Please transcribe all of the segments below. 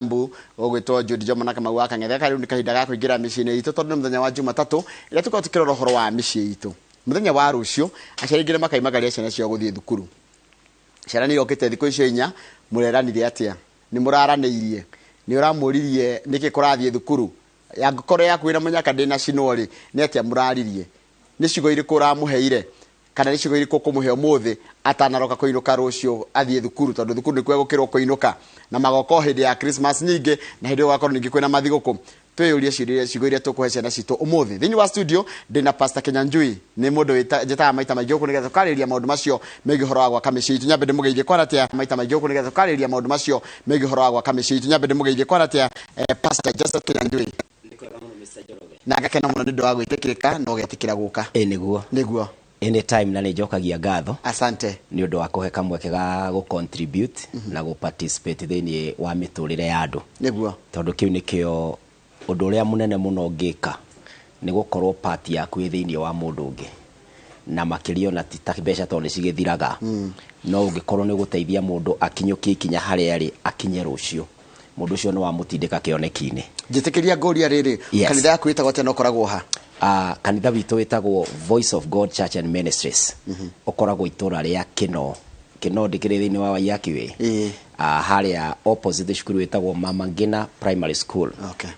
Kiambu, ũgwĩtwo Jude Jomo na Kamau wa Kang'ethe. Gaka rĩu nĩ kahinda ga kũingĩra mĩciĩ-inĩ itũ, tondũ nĩ mũthenya wa Jumatatũ ĩrĩa tũkoragwo tũkĩrora ũhoro wa mĩciĩ itũ. Mũthenya wa rũciũ aciari aingĩ nĩ makaimagaria ciana ciao gũthiĩ thukuru. Ciana nĩ irokĩte thikũ icio 4, mũreranire atĩa? Nĩ mũraranĩirie? Nĩ ũramũririe nĩkĩ kũrathiĩ thukuru? Angĩkorwo yaku wĩna mũnyaka ndĩnacinwo rĩ, nĩ atĩa mũraririe? Nĩ ciugo irĩkũ ũramũheire? Kana nĩ ciugo irĩkũ ũkũmũhe ũmũthĩ atanaroka kũinũka rũciũ athiĩ thukuru, tondũ thukuru nĩkuo egũkĩrwo kũinũka na magoka o hĩndĩ ya Christmas nyingĩ, na hĩndĩ ĩyo gũgakorwo ningĩ kwĩna mathigũkũ. Twĩyũrie ciũria, ciugo iria tũkũhe ciana citũ ũmũthĩ. Thĩinĩ wa studio ndĩna Pastor Kinyanjui, nĩ mũndũ njĩtaga maita maingĩ gũkũ nĩgetha tũkarĩrĩria maũndũ macio megiĩ ũhoro wa gwaka mĩciĩ itũ. Nyambe ndĩmũgeithie kwana atĩa maita maingĩ gũkũ nĩgetha tũkarĩrĩria maũndũ macio megiĩ ũhoro wa gwaka mĩciĩ itũ. Nyambe ndĩmũgeithie kwana atĩa, Pastor Joseph Kinyanjui. Na ngakena mũno nĩ ũndũ wa gwĩtĩkĩrĩka na ũgetĩkĩra gũka. Ĩ nĩguo. Nĩguo. Anytime, na nĩ njokagia ngatho. Asante. Nĩ ũndũ wa kũhe kamweke ga gũ contribute na gũ participate thĩinĩ wa mĩtũrĩre ya andũ. Nĩguo. Tondũ kĩu nĩkĩo ũndũ ũrĩa mũnene mũno ũngĩka, nĩ gũkorwo part yaku ĩ thĩinĩ wa mũndũ ũngĩ. Na makĩria ona ti ta mbeca tondũ nĩ cigĩthiraga. No ũngĩkorwo nĩ ũgũteithia mũndũ akinyũkie ikinya harĩa arĩ, akinye rũciũ, mũndũ ũcio nĩ wamũtindĩka kĩoneki-inĩ. Njĩtĩkĩria ngũria rĩrĩ, kanitha yaku ĩtagwo atĩa na ũkoragwo ha? Kanitha witũ wĩtagwo Voice of God Church and Ministries. Ũkoragwo itũra rĩa Kĩno. Kĩno ndĩkĩrĩ thĩinĩ wa Waiyaki Way. Harĩa opposite cukuru wĩtagwo Mama Ngina Primary School.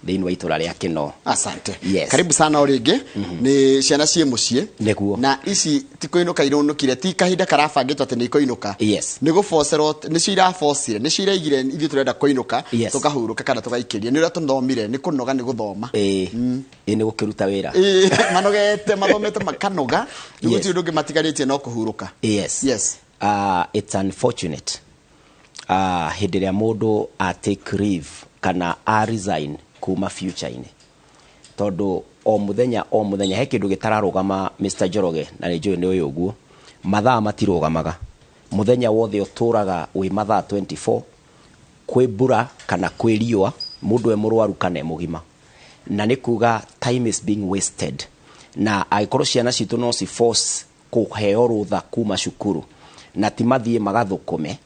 Thĩinĩ wa itũra rĩa Kĩno. Asante. Yes. Karibu sana o rĩngĩ. Nĩ ciana ciĩ mũciĩ. Nĩguo. Na ici ti kũinũka irũnũkire, ti kahinda karabangĩtwo atĩ nĩ ikũinũka. Nĩ gũbocerwo, nĩcio irabocire, nĩcio iraigire ithuĩ tũrenda kũinũka, tũkahurũka kana tũgaikĩria. Nĩ ũrĩa tũthomire, nĩ kũnoga nĩ gũthoma. Ĩ nĩ gũkĩruta wĩra. Manogete, mathomete makanoga. Nĩ gũtirĩ ũndũ ũngĩ matigarĩtie no kũhurũka. It's unfortunate. Hĩndĩ ĩrĩa mũndũ a take leave kana a resign kuma future-inĩ. Tondũ o mũthenya o mũthenya he kĩndũ gĩtararũgama, Mr. Njoroge, na nĩ njũĩ nĩ ũyũ ũguo, mathaa matirũgamaga. Mũthenya wothe ũtũraga wĩ mathaa 24, kwĩ mbura kana kwĩ riũa, mũndũ e mũrwaru kana e mũgima. Na nĩ kuga time is being wasted. Na angĩkorwo ciana citũ no ci force kũheo rũtha kuma cukuru, na ti mathiĩ magathũkũme,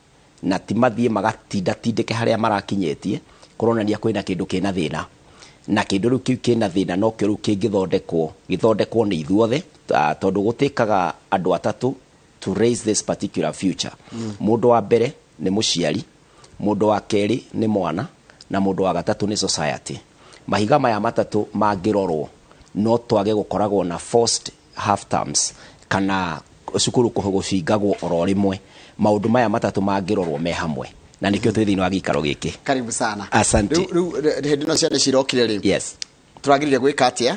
na ti mathiĩ magatindatindĩke harĩa marakinyĩtie, kũronania kwĩna kĩndũ kĩna thĩna. Na kĩndũ rĩu kĩu kĩna thĩna nokĩo rĩu kĩngĩthondekwo, gĩthondekwo nĩ ithuothe, tondũ gũtĩkaga andũ atatũ to raise this particular future. Mũndũ wa mbere nĩ mũciari, mũndũ wa kerĩ nĩ mwana, na mũndũ wa gatatũ nĩ society. Mahiga maya matatũ mangĩrorwo, no twage gũkoragwo na forced half terms kana cukuru gũcingagwo oro rĩmwe. Maũndũ maya matatũ mangĩrorwo me hamwe, na nĩkĩo twĩ thĩinĩ wa gĩikaro gĩkĩ. Karibu sana. Asante. Rĩu hĩndĩ ĩno ciana cirokire rĩ, tũragĩrĩire gwĩka atĩa?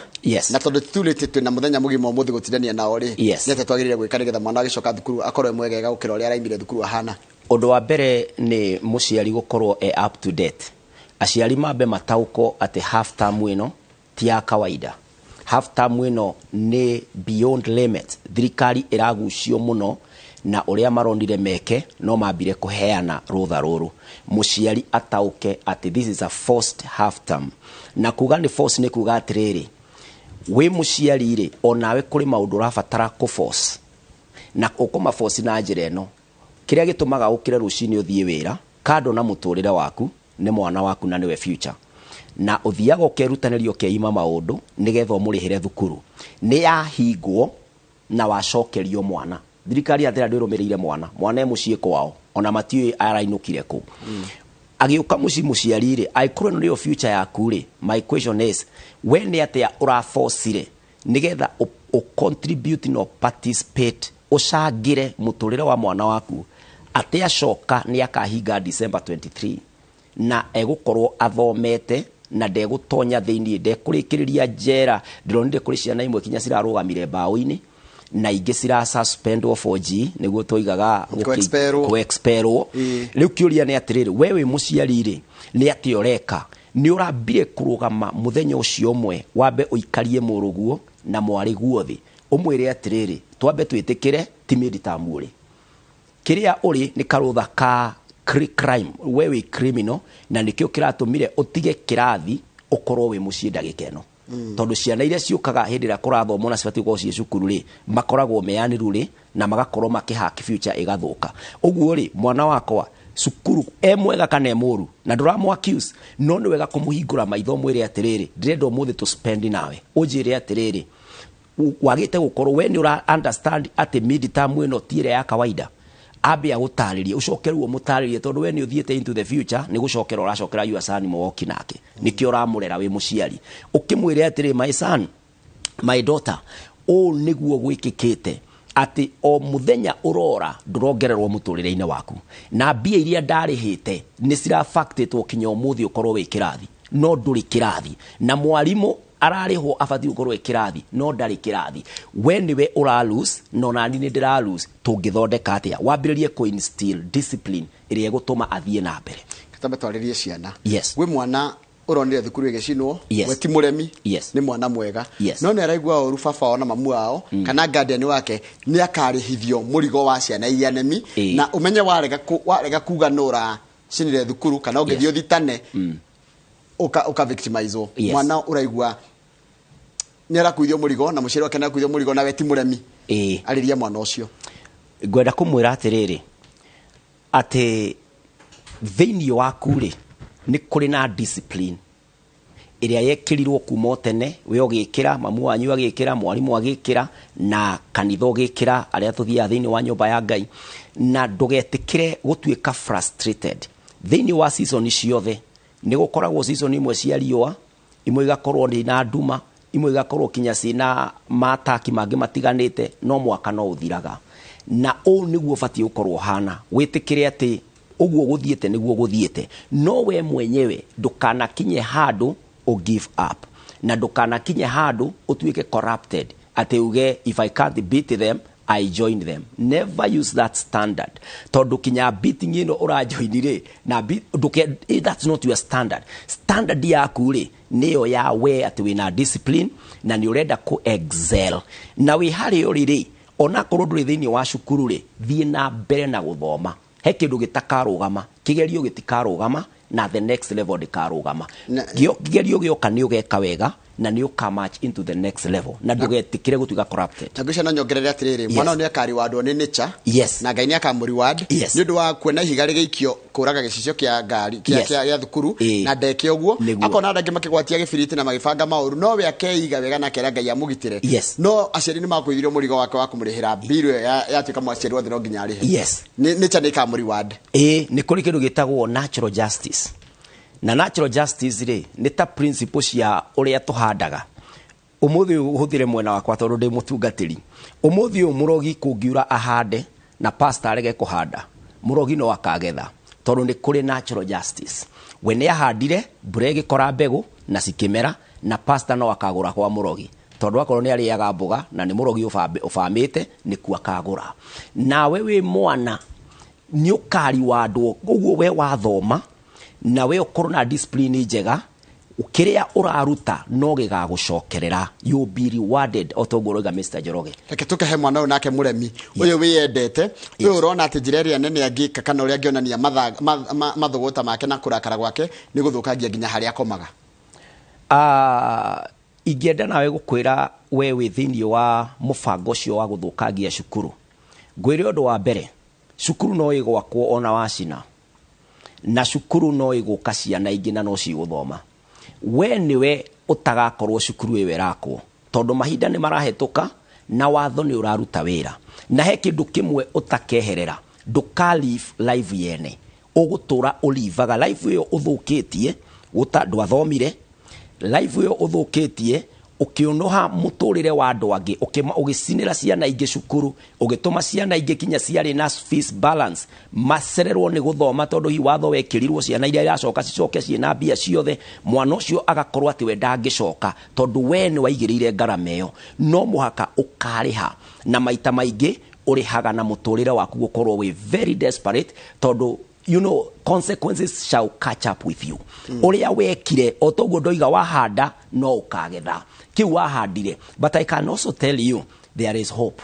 Na tondũ tũturĩte twĩna mũthenya mũgima ũmũthĩ gũtindania nao rĩ, nĩ atĩa twagĩrĩire gwĩka nĩgetha mwana agĩcoka thukuru akorwo e mwegega gũkĩra ũrĩa araimire thukuru ahana? Ũndũ wa mbere nĩ mũciari gũkorwo e up to date. Aciari mambe mataũkwo atĩ half term ĩno ti ya kawaida. Half term ĩno nĩ beyond limit. Thirikari ĩragucio mũno na ũrĩa maronire meke no mambire kũheana rũtha rũrũ. Mũciari ataũke atĩ this is a forced half term. Na kuga nĩ forced nĩ kuga atĩrĩrĩ, wĩ mũciari rĩ, onawe kũrĩ maũndũ ũrabatara kũ force. Na ũkũma force na njĩra ĩno. Kĩrĩa gĩtũmaga ũkĩre rũcinĩ ũthiĩ wĩra, kando na mũtũrĩre waku, nĩ mwana waku na nĩwe future. Na ũthiaga ũkerutanĩria ũkeima maũndũ nĩgetha ũmũrĩhĩre thukuru. Nĩ yahingwo na wacokerio mwana. Thirikari ya Thĩra ndĩrũmĩrĩire mwana. Mwana e mũciĩ kwao, ona matiũĩ arainũkire kũ. Agĩũka mũciĩ mũciari rĩ, angĩkorwo ĩno nĩyo future yaku rĩ, my question is, we nĩ atĩa ũrabocire nĩgetha ũ contribute na participate, ũcangĩre mũtũrĩre wa mwana waku atĩ acoka nĩ akahinga December 23 na egũkorwo athomete na ndegũtonya thĩinĩ, ndekũrĩkĩrĩria njera. Ndĩronire kũrĩ ciana imwe kinya cirarũgamire mbaũ-inĩ na ingĩ cira suspendwo 4G, nĩguo twoigaga Kũ-expelwo. kũ-expelwo. Rĩu kĩũria nĩ atĩrĩrĩ, we wĩ mũciari rĩ, nĩ atĩa ũreka? Nĩ ũrambire kũrũgama mũthenya ũcio ũmwe, wambe ũikarie mũrũguo na mwarĩguo thĩ, ũmwĩre atĩrĩrĩ, twambe twĩtĩkĩre ti mid-term ũrĩ. Kĩrĩa ũrĩ nĩ karũtha ka crime, we wĩ criminal, na nĩkĩo kĩratũmire ũtige kĩrathi ũkorwo wĩ mũciĩ ndagĩka ĩno. Tondũ ciana iria ciũkaga hĩndĩ ĩrĩa kũrathomwo na cibatiĩ gũkorwo ciĩ cukuru rĩ, makoragwo meanĩru rĩ, na magakorwo makĩhack future ĩgathũka. Ũguo rĩ, mwana wakwa, Cukuru e mwega kana e mũru, na ndũramũ accuse, no nĩ wega kũmũhingũra maitho, mwĩre atĩrĩrĩ, ndĩrenda ũmũthĩ tũ spend nawe, ũnjĩre atĩrĩrĩ, wagĩte gũkorwo we nĩ ũra understand atĩ mid term ĩno ti ĩrĩa ya kawaida. Ambe agũtarĩrie, ũcoke rĩu ũmũtarĩrie, tondũ we nĩ ũthiĩte into the future, nĩ gũcokera ũracokera your son mũwoki nake, nĩkĩo ũramũrera wĩ mũciari. Ũkĩmwĩre atĩrĩ, "My son, my daughter, ũũ nĩguo gwĩkĩkĩte, atĩ o mũthenya ũrora ndũrongererwo mũtũrĩre-inĩ waku, na mbia iria ndarĩhĩte nĩ cirabactĩtwo kinya ũmũthĩ ũkorwo wĩ kĩrathi, no ndũrĩ kĩrathi, na mwarimũ ararĩhwo abatiĩ gũkorwo e kĩrathi, no ndarĩ kĩrathi. We nĩwe ũra lose, no nani nĩ ndĩra lose. Tũngĩthondeka atĩa?" Wambĩrĩrie kũ instill discipline ĩrĩa ĩgũtũma athiĩ na mbere. Katambe twarĩrie ciana. Yes. Gwĩ mwana ũronire thukuru ĩgĩcinwo. Yes. We ti mũremi. Yes. Nĩ mwana mwega. Yes. No nĩ araigua ũru baba wao na mamu wao kana guardian wake nĩ akarĩhithio mũrigo wa ciana iria nemi. Na ũmenye warega kuga nũ ũracinire thukuru kana ũngĩthiĩ ũthitane, ũka victimize. Yes. Mwana ũraigua nĩ arakuithio mũrigo na mũciari wake nĩ arakuithio mũrigo na we ti mũremi. Arĩria mwana ũcio. Ngwenda kũmwĩra atĩrĩrĩ, atĩ thĩinĩ waku rĩ, nĩ kũrĩ na discipline ĩrĩa yekĩrirwo kuma o tene, we ũgĩkĩra, mamu wanyu agĩkĩra, mwarimũ agĩkĩra, na kanitha ũgĩkĩra, arĩa tũthiaga thĩinĩ wa nyũmba ya Ngai. Na ndũgetĩkĩre gũtuĩka frustrated thĩinĩ wa season ciothe. Nĩ gũkoragwo season imwe cia riũa, imwe igakorwo nĩ na nduma, imwe igakorwo kinya ciĩna mataki mangĩ matiganĩte, no mwaka no ũthiraga. Na ũũ nĩguo ũbatiĩ gũkorwo ũhana, wĩtĩkĩre atĩ ũguo gũthiĩte nĩguo gũthiĩte, no we mwenyewe ndũkanakinye handũ ũ give up, na ndũkanakinye handũ ũtuĩke corrupted, atĩ uge, "If I can't beat them, I join them." Never use that standard, tondũ kinya beating ĩno ũrajoini rĩ, na that's not your standard. Standard yaku rĩ, nĩyo ya we atĩ wĩna discipline na nĩ ũrenda kũ excel, na wĩ harĩa ũrĩ rĩ, onakorwo ndũrĩ thĩinĩ wa cukuru rĩ, thiĩ na mbere na gũthoma. He kĩndũ gĩtakarũgama, kĩgerio gĩtikarũgama, na the next level ndĩkarũgama. Kĩgerio gĩoka nĩ ũgeka wega na nĩ ũka march into the next level, na ndũgetĩkĩre gũtuĩka corrupted. Na ngwĩciria no nyongerere atĩrĩrĩ, mwana ũyũ nĩ akariwandwo nĩ nature. Yes. Na Ngai nĩ akamũreward nĩ ũndũ wa kuona ihiga rĩgĩikio kũraga gĩcicio kĩa ngari kĩa kĩa thukuru na ndeke ũguo. Akona andũ angĩ makĩgwatia gĩbiriti na magĩbanga maũru, no we akeiga wega na akera Ngai amũgitĩre. No aciari nĩ makũithirio mũrigo wake wa kũmũrĩhĩra mbiru ĩyo yatuĩka mũciari wothe no nginya arĩhe. Nature nĩ ĩkamũreward. Ĩĩ, nĩ kũrĩ kĩndũ gĩtagwo natural justice, na natural justice rĩ, nĩ ta principle cia ũrĩa tũhandaga. Ũmũthĩ ũyũ hũthĩre mwena wakwa, tondũ ndĩ mũtungatĩri, ũmũthĩ ũyũ mũrogi kũngiura ahande na pastor arege kũhanda, mũrogi no akagetha, tondũ nĩ kũrĩ natural justice. We nĩ ahandire, mbura ĩgĩkora mbegũ na cikĩmera, na pastor no akagũra kwa mũrogi, tondũ akorwo nĩ arĩaga mboga na nĩ mũrogi ũbamĩte, nĩkuo akagũra. Nawe wĩ mwana nĩ ũkariwandwo ũguo we wathoma na we ũkorwo na discipline njega, kĩrĩa ũraruta no gĩgagũcokerera. You be rewarded, o toguo ũroiga, Mr. Njoroge. Reke tũkahe mwana ũyũ nake mũremi ũyũ wĩyendete, ũyũ ũrona atĩ njĩra ĩrĩa nene angĩka kana ũrĩa angĩonania mathũgũta make na kũrakara gwake nĩ gũthũkangia nginya harĩa akomaga. Ingĩenda nawe gũkwĩra, we wĩ thĩinĩ wa mũbango ũcio wa gũthũkangia cukuru, ngwĩre ũndũ wa mbere, cukuru no ĩgwakwo ona wacina, na cukuru no ĩgũka ciana ingĩ na no cigũthoma. We nĩwe ũtagakorwo cukuru ĩyo ĩrakwo, tondũ mahinda nĩ marahĩtũka na watho nĩ ũraruta wĩra. Na he kĩndũ kĩmwe ũtakeherera, ndũka live life yene, ũgũtũra ũlivaga life ĩyo ũthũkĩtie gũta ndwathomire, life ĩyo ũthũkĩtie ũkĩũnũha mũtũrĩre wa andũ angĩ, ũgĩcinĩra ciana ingĩ cukuru, ũgĩtũma ciana ingĩ kinya ciarĩ na fees balance macererwo nĩ gũthoma, tondũ hihi watho wekĩrirwo ciana iria iracoka cicoke ciĩna mbia ciothe. Mwana ũcio agakorwo atĩ we ndangĩcoka, tondũ we nĩ waigĩrĩire ngarama ĩyo. No mũhaka ũkarĩha, na maita maingĩ ũrĩhaga na mũtũrĩre waku gũkorwo wĩ very desperate, tondũ consequences shall catch up with you. Ũrĩa wekire, o toguo ndoiga, wahanda no ũkagetha kĩu wahandire. But I can also tell you there is hope.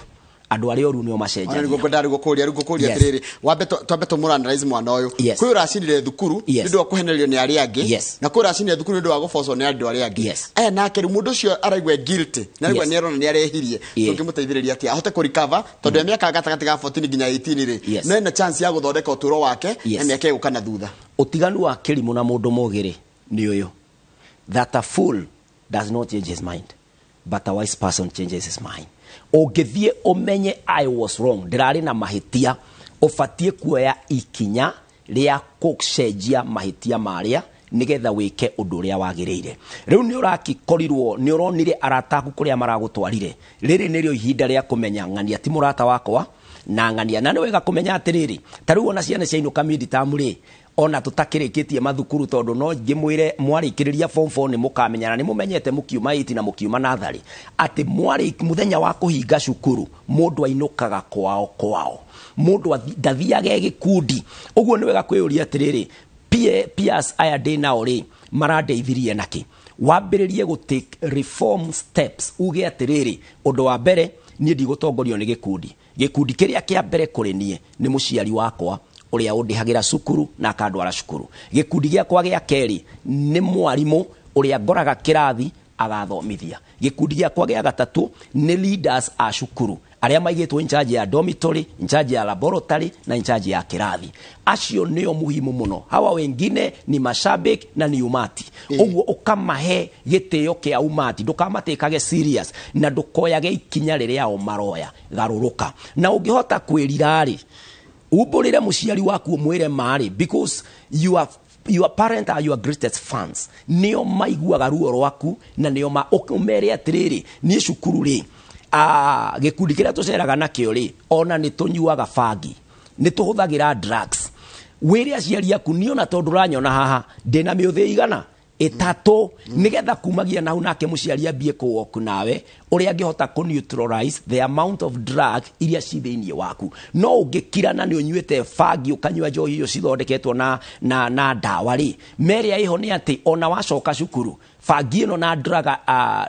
Andũ arĩa oru nĩo Ona macenjagia. niguo ngwendaga rĩu gũkũria, rĩu ngũkũria atĩrĩrĩ, wambe twambe tũmũanalyze mwana ũyũ. Kwĩ ũracinire thukuru nĩ ũndũ wa kũhenererio nĩ arĩa angĩ, na kwĩ ũracinire thukuru nĩ ũndũ wa gũbocwo nĩ andũ arĩa angĩ. Aya nake rĩu mũndũ ũcio araigua guilty na araigua nĩ arona nĩ arehirie, tũngĩmũteithĩrĩria atĩa ahote kũrecover, tondũ e mĩaka gatagatĩ ga 14 nginya 18 rĩ, no ena chance ya gũthondeka ũtũũro wake na mĩaka ĩgũka na thutha? Ũtiganu wa kĩrimũ na mũndũ mũgĩ rĩ nĩ ũyũ, that a fool does not change his mind, but a wise person changes his mind. Ũngĩthiĩ ũmenye I was wrong, ndĩrarĩ na mahĩtia, ũbatiĩ kuoya ikinya rĩa gũcenjia mahĩtia marĩa nĩgetha wĩke ũndũ ũrĩa wagĩrĩire. Rĩu nĩ ũrakĩkorirwo nĩ ũronire arata aku kũrĩa maragũtwarire. Rĩrĩ nĩrĩo ihinda rĩa kũmenya ng'ania ti mũrata wakwa na ng'ania. Na nĩ wega kũmenya atĩrĩrĩ, ta rĩu ona ciana ciainũka mid-term rĩ, ona tũtakĩrĩkĩtie mathukuru, tondũ no ngĩmwĩre mwarĩkĩrĩria form 4 nĩ mũkamenyana, nĩ mũmenyete mũkiuma 8 na mũkiuma natharĩ atĩ mwarĩ mũthenya wa kũhinga cukuru mũndũ ainũkaga kwao kwao, mũndũ ndathiage gĩkundi. Ũguo nĩ wega kwĩyũria atĩrĩrĩ, peers aya ndĩ nao rĩ marandeithirie nakĩ? Wambĩrĩrie gũ take reform steps, uge atĩrĩrĩ, ũndũ wa mbere niĩ ndigũtongorio nĩ gĩkundi. Gĩkundi kĩrĩa kĩa mbere kũrĩ niĩ nĩ mũciari wakwa ũrĩa ũndĩhagĩra cukuru na akandwara cukuru. Gĩkundi gĩakwa gĩa kerĩ nĩ mwarimũ ũrĩa ngoraga kĩrathi agathomithia. Gĩkundi gĩakwa gĩa gatatũ nĩ leaders a cukuru arĩa maigĩtwo in charge ya dormitory, in charge ya laboratory na in charge ya kĩrathi. Acio nĩo muhimu mũno. Hawa wengine ni mashabiki na ni umati. Ũguo ũkamahe gĩtĩo kĩa umati, ndũkamatikage serious na ndũkoyage ikinya rĩrĩa o maroya. Garũrũka. Na ũngĩhota kwĩrira rĩ, umbũrĩre mũciari waku ũmwĩre marĩ, because your parent are your greatest fans. Nĩo maiguaga ruo rwaku na nĩo ũmere atĩrĩrĩ, niĩ cukuru rĩ, gĩkundi kĩrĩa tũceraga nakĩo rĩ, ona nĩ tũnyuaga bangi, nĩ tũhũthagĩra drugs. Wĩre aciari aku, niĩ ona tondũ ũranyona haha ndĩna mĩũthĩ igana ĩtatũ, nĩgetha kumagia na hau nake mũciari ambie kũ-walk nawe ũrĩa angĩhota kũ neutralize the amount of drug iria ci thĩinĩ waku. No ũngĩkira na nĩ ũnyuĩte bangi, ũkanyua njohi icio cithondeketwo na ndawa rĩ, merĩa ĩho nĩ atĩ ona wacoka cukuru bangi ĩno na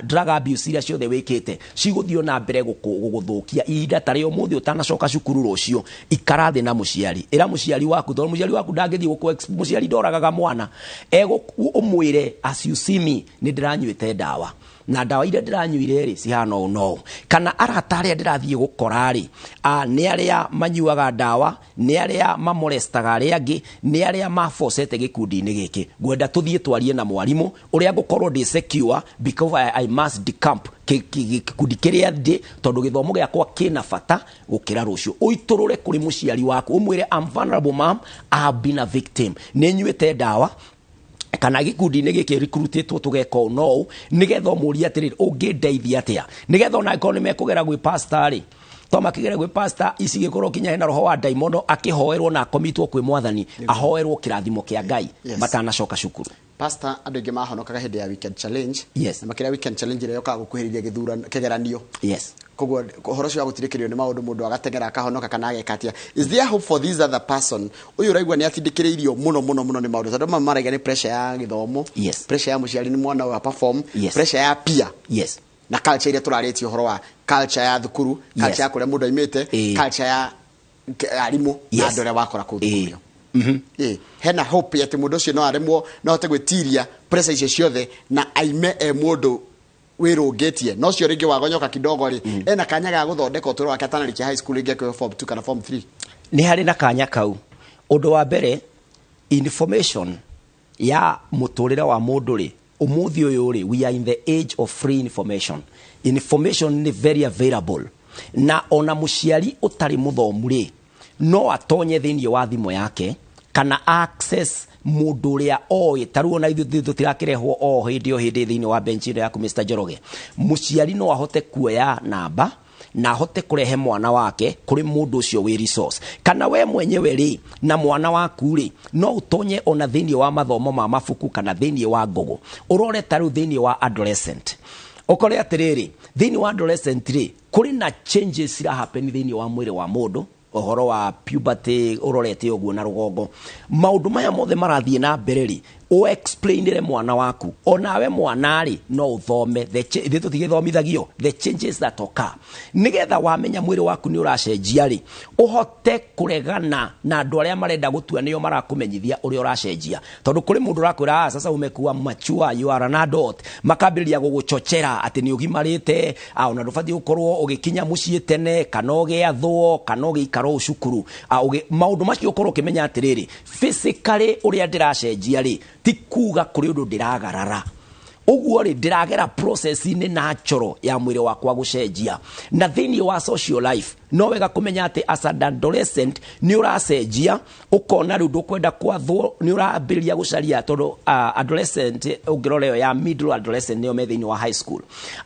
drug abuse iria ciothe wĩkĩte cigũthiĩ na mbere gũgũthũkia. Ihinda ta rĩa ũmũthĩ ũtanacoka cukuru rũciũ, ikara thĩ na mũciari, ĩra mũciari waku, tondũ mũciari waku ndangĩthiĩ gũkũ, mũciari ndoragaga mwana. Ũmwĩre as you see me nĩ ndĩranyuĩte ndawa, na ndawa iria ndĩranyuire rĩ cihana ũũ na ũũ, kana arata arĩa ndĩrathiĩ gũkora rĩ, nĩ arĩa manyuaga ndawa, nĩ arĩa mamolestaga arĩa angĩ, nĩ arĩa mabocete gĩkundi-inĩ gĩkĩ. Ngwenda tũthiĩ twarie na mwarimũ ũrĩa ngũkorwo ndĩ secure, because I must decamp gĩkundi kĩrĩa ndĩ, tondũ gĩthomo gĩakwa kĩna bata gũkĩra rũciũ. Ũitũrũre kũrĩ mũciari waku, ũmwĩre I'm vulnerable mom, I have been a victim, nĩ nyuĩte ndawa, kana gĩkundi-inĩ gĩkĩ recruitĩtwo tũgeka ũũ na ũũ, nĩgetha ũmũrie atĩrĩrĩ, ũngĩndeithia atĩa, nĩgetha ona angĩkorwo nĩ mekũgera gwĩ pastor rĩ, to makĩgere gwĩ pastor ici gĩkorwo kinya hena roho wa ndaimono, akĩhoerwo na akomitwo kwĩ mwathani, ahoerwo kĩrathimo kĩa Ngai matanacoka cukuru. Pastor, andũ aingĩ mahonokaga hĩndĩ ya weekend challenge. Na makĩria weekend challenge ĩrĩa yũkaga gũkuhĩrĩria gĩthurano kĩgeranio. Koguo ũhoro ũcio wa gũtindĩkĩrĩrio nĩ maũndũ, mũndũ agateng'era akahonoka kana ageka atĩa. Is there hope for this other person? Ũyũ ũraigua nĩ atindĩkĩrĩirio mũno mũno mũno nĩ maũndũ, tondũ mamwe maraiga nĩ pressure ya gĩthomo, pressure ya mũciari nĩ mwana ũyũ perform, pressure ya peer, na culture iria tũrarĩtie ũhoro wa culture ya thukuru, culture ya kũrĩa mũndũ aimĩte, culture ya arimũ na andũ arĩa wakora kũu thukuru. Hena hope atĩ mũndũ ũcio no aremwo, no ahote gwĩtiria pressure icio ciothe na aime e mũndũ wĩrũngĩtie, no cio rĩngĩ wagonyoka kidogo rĩ, ena kanya ga gũthondeka ũtũũro wake atanarĩkia high school, rĩngĩ akĩoya form 2 kana form 3? Nĩ harĩ na kanya kau. Ũndũ wa mbere, information ya mũtũrĩre wa mũndũ rĩ, ũmũthĩ ũyũ rĩ, we are in the age of free information. Information nĩ very available, na ona mũciari ũtarĩ mũthomu rĩ, no atonye thĩinĩ wa thimũ yake kana access mũndũ ũrĩa oĩ. Ta rĩu ona ithuĩ tũtirakĩrehwo o hĩndĩ o hĩndĩ thĩinĩ wa bench ĩno yaku, Mr. Njoroge. Mũciari no ahote kuoya namba na ahote kũrehe mwana wake kũrĩ mũndũ ũcio wĩ resource, kana we mwenyewe rĩ na mwana waku rĩ, no ũtonye ona thĩinĩ wa mathomo ma mabuku kana thĩinĩ wa Google, ũrore ta rĩu thĩinĩ wa adolescent, ũkore atĩrĩrĩ, thĩinĩ wa adolescent rĩ, kũrĩ na changes cira happen thĩinĩ wa mwĩrĩ wa mũndũ, ũhoro wa puberty ũrorete ũguo na rũgongo, maũndũ maya mothe marathiĩ na mbere rĩ, O explainire mwana waku onawe mwana rĩ no ũthome ithuĩ tũtigĩthomithagio the changes that occur, nĩgetha wamenya mwĩrĩ waku nĩ ũracenjia rĩ, ũhote kũregana na andũ arĩa marenda gũtua nĩo marakũmenyithia ũrĩa ũracenjia. Tondũ kũrĩ mũndũ ũrakwĩra, "Ah, sasa umekuwa mature, you are an adult," makambĩrĩria gũgũchochera atĩ nĩ ũgimarĩte, ah, ona ndũbatiĩ gũkorwo ũgĩkinya mũciĩ tene, kana ũgĩathwo, kana ũgĩikara ũũ cukuru. Ah, maũndũ macio ũkorwo ũkĩmenya atĩrĩrĩ, physically ũrĩa ndĩracenjia rĩ, ti kuga kũrĩ ũndũ ndĩragarara. Ũguo rĩ, ndĩragera process-inĩ natural ya mwĩrĩ wakwa gũcenjia. Na thĩinĩ wa social life, no wega kũmenya atĩ as an adolescent nĩ ũracenjia, ũkona rĩu ndũkwenda kwathwo, nĩ ũrambĩrĩria gũcaria, tondũ adolescent ũngĩrora ĩyo ya middle adolescent nĩo me thĩinĩ wa high school.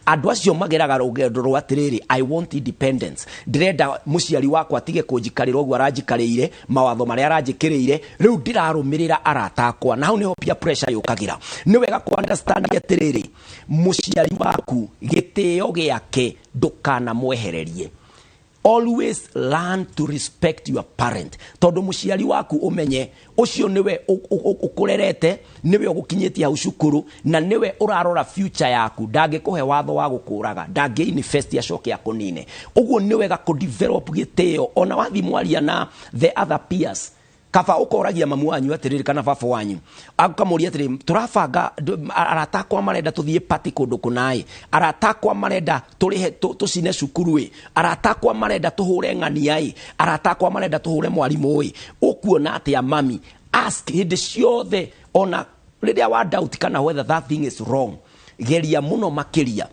Andũ acio mageraga rũgendo rwa atĩrĩrĩ, "I want independence, ndĩrenda mũciari wakwa atige kũnjikarĩra ũguo aranjikarĩire, mawatho marĩa aranjĩkĩrĩire, rĩu ndĩrarũmĩrĩra arata akwa." Na hau nĩho peer pressure yũkagĩra. Nĩ wega kũ understand atĩrĩrĩ, mũciari waku gĩtĩo gĩake ndũkanamwehererie. Always learn to respect your parent, tondũ mũciari waku ũmenye ũcio nĩwe ũkũrerete, nĩwe ũgũkinyĩtie hau cukuru, na nĩwe ũrarora future yaku. Ndangĩkũhe watho wa gũkũraga, ndangĩ invest acoke akũnine. Ũguo nĩ wega kũ develop gĩtĩo. Ona wathiĩ mwaria na the other peers, kaba ũkoragia mamu wanyu atĩrĩrĩ, kana baba wanyu, akamũria atĩrĩ, "Tũrabanga, arata akwa marenda tũthiĩ party kũndũ kũnaĩ, arata akwa marenda tũrĩhe tũcine cukuru ĩ, arata akwa marenda tũhũre ng'ania ĩ, arata akwa marenda tũhũre mwarimũ ĩ, ũkuona atĩa mami?" Ask hĩndĩ ciothe. Ona rĩrĩa wa doubt kana whether that thing is wrong, geria mũno makĩria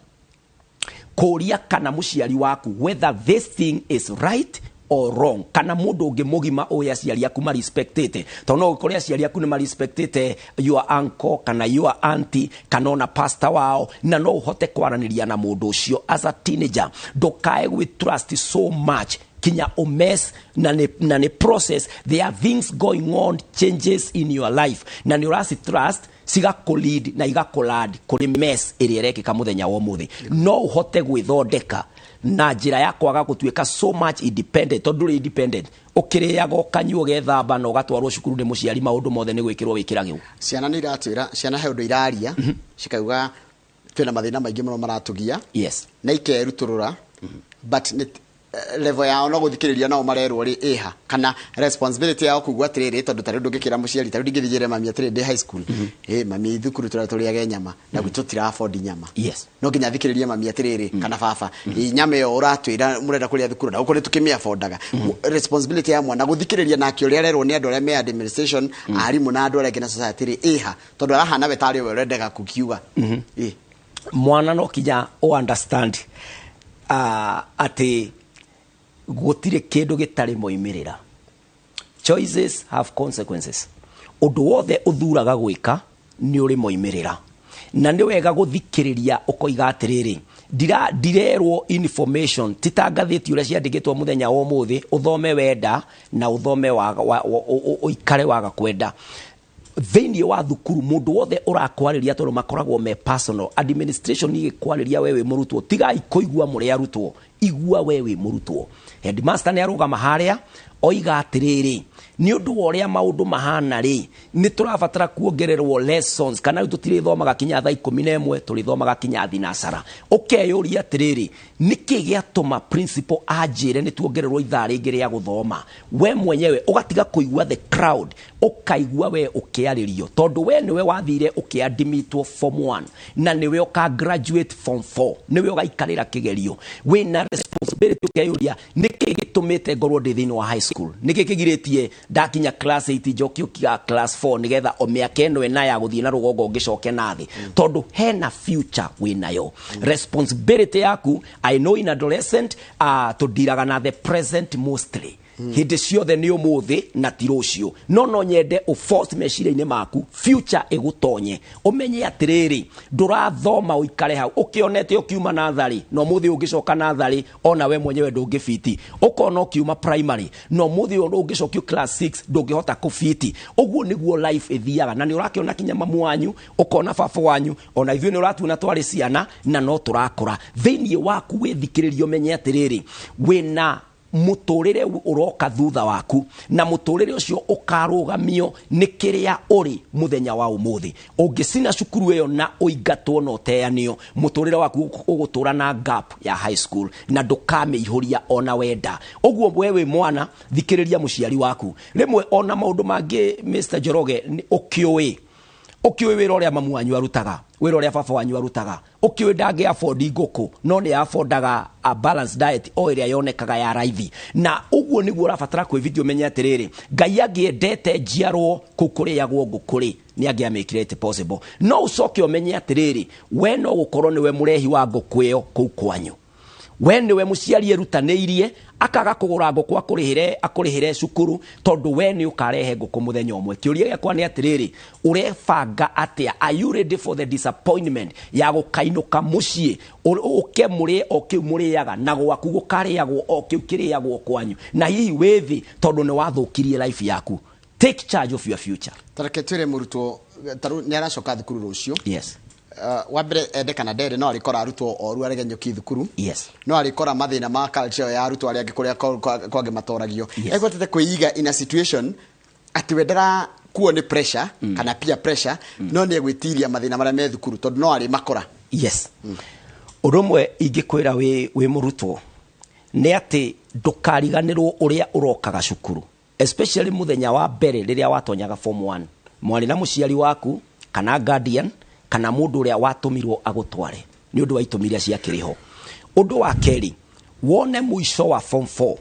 kũria kana mũciari waku whether this thing is right or wrong, kana mũndũ ũngĩ mũgima ũyũ aciari aku marespectĩte, tondũ no ũkore aciari aku nĩ marespectĩte your uncle kana your auntie kana ona pastor wao, na no ũhote kwaranĩria na mũndũ ũcio. As a teenager, ndũkae gwĩ trust so much kinya ũmess na nĩ process. There are things going on, changes in your life, na nĩ ũraci trust cigakũlead na igakũland kũrĩ mess ĩrĩa ĩrekĩka mũthenya wa ũmũthĩ. No ũhote gwĩthondeka na njĩra ya kwaga gũtuĩka so much independent, tondũ ndũrĩ independent. Ũkĩrĩaga, ũkanyua, ũgethamba na ũgatwarwo cukuru nĩ mũciari, maũndũ mothe nĩ gwĩkĩrwo wĩkĩragĩrwo. Ciana nĩ iratwĩra, ciana he ũndũ iraria cikauga twĩna mathĩna maingĩ mũno maratũgia na ikerutũrũra, but nĩ level yao no gũthikĩrĩria nao marerwo rĩ ĩha, kana responsibility yao kugua atĩrĩrĩ, tondũ tarĩu ndũngĩkĩra mũciari, tarĩu ndingĩthiĩ mami atĩrĩ ndĩ high school, ĩ mami, thukuru tũrĩa tũrĩage nyama na gwitũ tũtira afford nyama. No nginya thikĩrĩrie mami atĩrĩrĩ kana baba, ĩ nyama ĩyo ũratwĩra mũrenda kũrĩa thukuru na gũkũ nĩ tũkĩmĩ affordaga. Responsibility ya mwana gũthikĩrĩria nake ũrĩa arerwo nĩ andũ arĩa me administration, arimũ na andũ arĩa angĩ na society rĩ ĩha, tondũ arahana we tarĩ we ũrendaga kukiuga ĩ. Mwana no kinya o understand atĩ gũtirĩ kĩndũ gĩtarĩ moimĩrĩra. Choices have consequences. Ũndũ wothe ũthuraga gwĩka nĩ ũrĩ moimĩrĩra, na nĩ wega gũthikĩrĩria ũkoiga atĩrĩrĩ, ndirerwo information ti ta ngathĩti ũrĩa ciandĩkĩtwo mũthenya wa ũmũthĩ, ũthome wenda na ũthome ũikare waga kwenda. Thĩinĩ wa thukuru, mũndũ wothe ũrakwarĩria, tondũ makoragwo me personal, administration igĩkwarĩria, we wĩ mũrutwo, tigai kũigua mũrĩ arutwo, igua we wĩ mũrutwo. Headmaster nĩ arũgama harĩa oiga atĩrĩrĩ, nĩ ũndũ wa ũrĩa maũndũ mahana rĩ, nĩ tũrabatara kuongererwo lessons, kana rĩu tũtirĩthomaga kinya thaa 11, tũrĩthomaga kinya thinacara. Ũkeyũria atĩrĩrĩ, nĩkĩ gĩatũma principal anjĩre nĩ tuongererwo ithaa rĩngĩ rĩa gũthoma? We mwenyewe ũgatiga kũigua the crowd, ũkaigua we ũkĩarĩrio, tondũ we nĩwe wathire ũkĩadimitwo form 1 na nĩwe ũka graduate form 4, nĩwe ũgaikarĩra kĩgerio, wĩna responsibility. Ũkeyũria, nĩkĩ gĩtũmĩte ngorwo ndĩ thĩinĩ wa high school? Nĩkĩ kĩgirĩtie ndakinya class 8 njokio kia class 4, nĩgetha o mĩaka ĩno ĩna ya gũthiĩ na rũgongo ngĩcoke na thĩ? Tondũ hena future wĩnayo, responsibility yaku. I know in adolescent tũndiraga na the present mostly, hĩndĩ ciothe nĩ ũmũthĩ na ti rũciũ. No nyende ũforce meciria-inĩ maku future ĩgũtonye, ũmenye atĩrĩrĩ, ndũrathoma ũikare hau ũkĩonete ũkiuma natharĩ na ũmũthĩ ũngĩcoka natharĩ ona we mwenyewe ndũngĩbiti, ũkona ũkiuma primary na ũmũthĩ ũyũ ũngĩcokio class 6 ndũngĩhota kũbiti. Ũguo nĩguo life ĩthiaga, na nĩ ũrakĩona kinya mamu wanyu, ũkona baba wanyu, ona ithuĩ nĩ ũratuona twarĩ ciana na no tũrakũra. Thĩinĩ waku wĩthikĩrĩrie, ũmenye atĩrĩrĩ, wĩna Mũtũrĩre ũroka thutha waku, na mũtũrĩre ũcio ũkarũgamio nĩ kĩrĩa ũrĩ mũthenya wa ũmũthĩ. Ũngĩcina cukuru ĩyo na ũingatwo na ũteanio, mũtũrĩre waku ũgũtũra na gap ya high school na ndũkamĩihũria ona wenda. Ũguo we wĩ mwana, thikĩrĩria mũciari waku. Rĩmwe ona maũndũ mangĩ, Mr Njoroge, ũkĩũĩ ũkĩũĩ wĩra ũrĩa mamu wanyu arutaga, wĩra ũrĩa baba wanyu arutaga, ũkĩũĩ ndangĩ afford ngũkũ, no nĩ affordaga a balanced diet o ĩrĩa yonekaga ya raithi. Na ũguo nĩguo ũrabatara kwĩbithia, ũmenye atĩrĩrĩ, Ngai angĩendete njiarwo kũu kũrĩagwo ngũkũ rĩ, nĩ angĩamĩkire it possible. No ũcoke ũmenye atĩrĩrĩ, we no gũkorwo nĩwe mũrehi wa ngũkũ ĩyo kũu kwanyu, we nĩwe mũciari erutanĩirie akaga kũgũra ngũkũ akũrĩhĩre cukuru, tondũ we nĩ ũkarehe ngũkũ mũthenya ũmwe. Kĩũria gĩakwa nĩ atĩrĩrĩ, ũrebanga atĩa? Are you ready for the disappointment ya gũkainũka mũciĩ ũke mũrĩe o kĩu mũrĩaga, na gwaku gũkarĩagwo o kĩu kĩrĩagwo kwanyu, na hihi wĩ thĩ tondũ nĩ wathũkirie life yaku? Take charge of your future. Tareke twĩre mũrutwo tarĩu nĩ aracoka thukuru rũciũ. Wa mbere, ende kana ndere, no arĩkora arutwo oru aregenyũki thukuru. No arĩkora mathĩna ma culture ya arutwo arĩa angĩ kũrĩa kwangĩ matoragio. Egwetete kwĩiga in a situation atĩ we ndara kuo nĩ pressure kana peer pressure, no nĩ egwĩtiria mathĩna marĩa me thukuru tondũ no arĩ makora. Yes, ũndũ ũmwe ingĩkwĩra wĩ mũrutwo nĩ atĩ ndũkariganĩrwo ũrĩa ũrokaga cukuru, especially mũthenya wa mbere rĩrĩa watonyaga form 1, mwarĩ na mũciari waku kana guardian kana mũndũ ũrĩa watũmirwo agũtware nĩ ũndũ wa itũmi iria ciakĩrĩ ho. Ũndũ wa kerĩ, wone mũico wa form 4,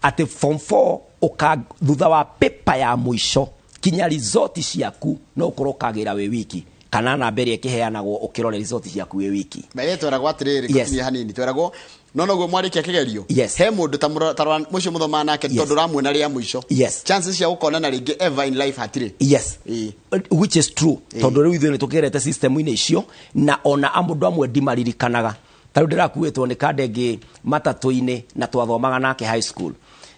atĩ form 4 ũka thutha wa paper ya mũico kinya result ciaku no ũkorwo ũkagĩra wĩ wiki, kana namba ĩrĩa ĩkĩheanagwo ũkĩrore result ciaku wĩ wiki. Mbere tweragwo atĩrĩrĩ, gũkinyia hanini, tweragwo no noguo mwarĩkia kĩgerio, he mũndũ ta mũcio mũthomaga nake, tondũ ũramuona rĩa mũico, chances cia gũkonana rĩngĩ ever in life hatirĩ. Which is true, tondũ rĩu ithuĩ nĩ tũkĩgerete system-inĩ icio, na ona mũndũ amwe ndimaririkanaga. Ta rĩu ndĩrakuĩtwo nĩ kanda ĩngĩ matatũ-inĩ na twathomaga nake high school,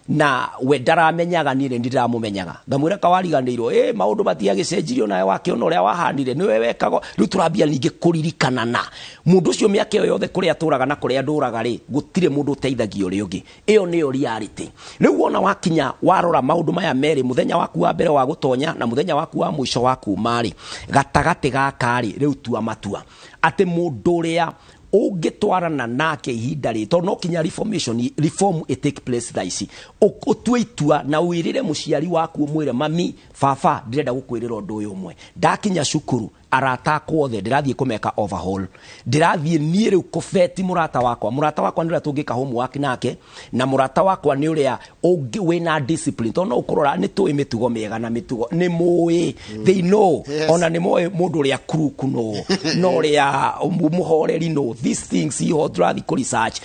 na we ndaramenyaga, niĩ nĩ ndĩramũmenyaga. Ngamwĩra, kawariganĩirwo ĩ maũndũ matiagĩcenjirio nawe wakĩona ũrĩa wahanire nĩwe wekaga. Rĩu tũrambia ningĩ kũririkanana mũndũ ũcio mĩaka ĩyo yothe, kũrĩa atũraga na kũrĩa ndũraga rĩ, gũtirĩ mũndũ ũteithagia ũrĩa ũngĩ. Ĩyo nĩyo reality. Rĩu wona wakinya warora maũndũ maya merĩ, mũthenya waku wa mbere wa gũtonya na mũthenya waku wa mũico wa kuma rĩ, gatagatĩ gaka rĩ, rĩu tua matua atĩ mũndũ ũrĩa ũngĩtwarana nake ihinda rĩ, tondũ no kinya reformation, reform it take place thaa ici. Ũtue itua na wĩrĩre mũciari waku, ũmwĩre, "Mami, baba, ndĩrenda gũkwĩrĩra ũndũ ũyũ ũmwe. Ndakinya cukuru, arata akwa othe ndĩrathiĩ kũmeka overhaul. Ndĩrathiĩ niĩ rĩu kũbeti mũrata wakwa. Mũrata wakwa nĩ ũrĩa tũngĩka homework nake, na mũrata wakwa nĩ ũrĩa ũngĩ wĩna discipline, tondũ no ũkũrora nĩ tũĩ mĩtugo mĩega na mĩtugo nĩ mũĩ, they know. Ona nĩ moĩ mũndũ ũrĩa kuruku no na ũrĩa mũhoreri no. These things iho tũrathiĩ kũ research.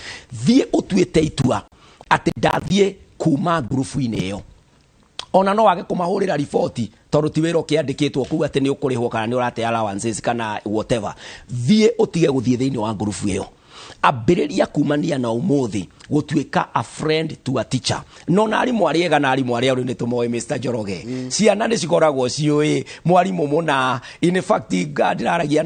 Thiĩ ũtuĩte itua atĩ ndathiĩ kuma ngurubu-inĩ ĩyo. Ona no wage kũmahũrĩra riboti, tondũ ti wĩra ũkĩandĩkĩtwo kũu atĩ nĩ ũkũrĩhwo kana nĩ ũrate allowances kana whatever. Thiĩ ũtige gũthiĩ thĩinĩ wa ngurubu ĩyo. Ambĩrĩria kumania na ũmũthĩ gũtuĩka a friend to a teacher. No na arimũ arĩa ega na arimũ arĩa rĩu nĩ tũmoĩ, Mr Njoroge, ciana nĩ cikoragwo ciũĩ mwarimũ mũna. In fact, ndĩraragia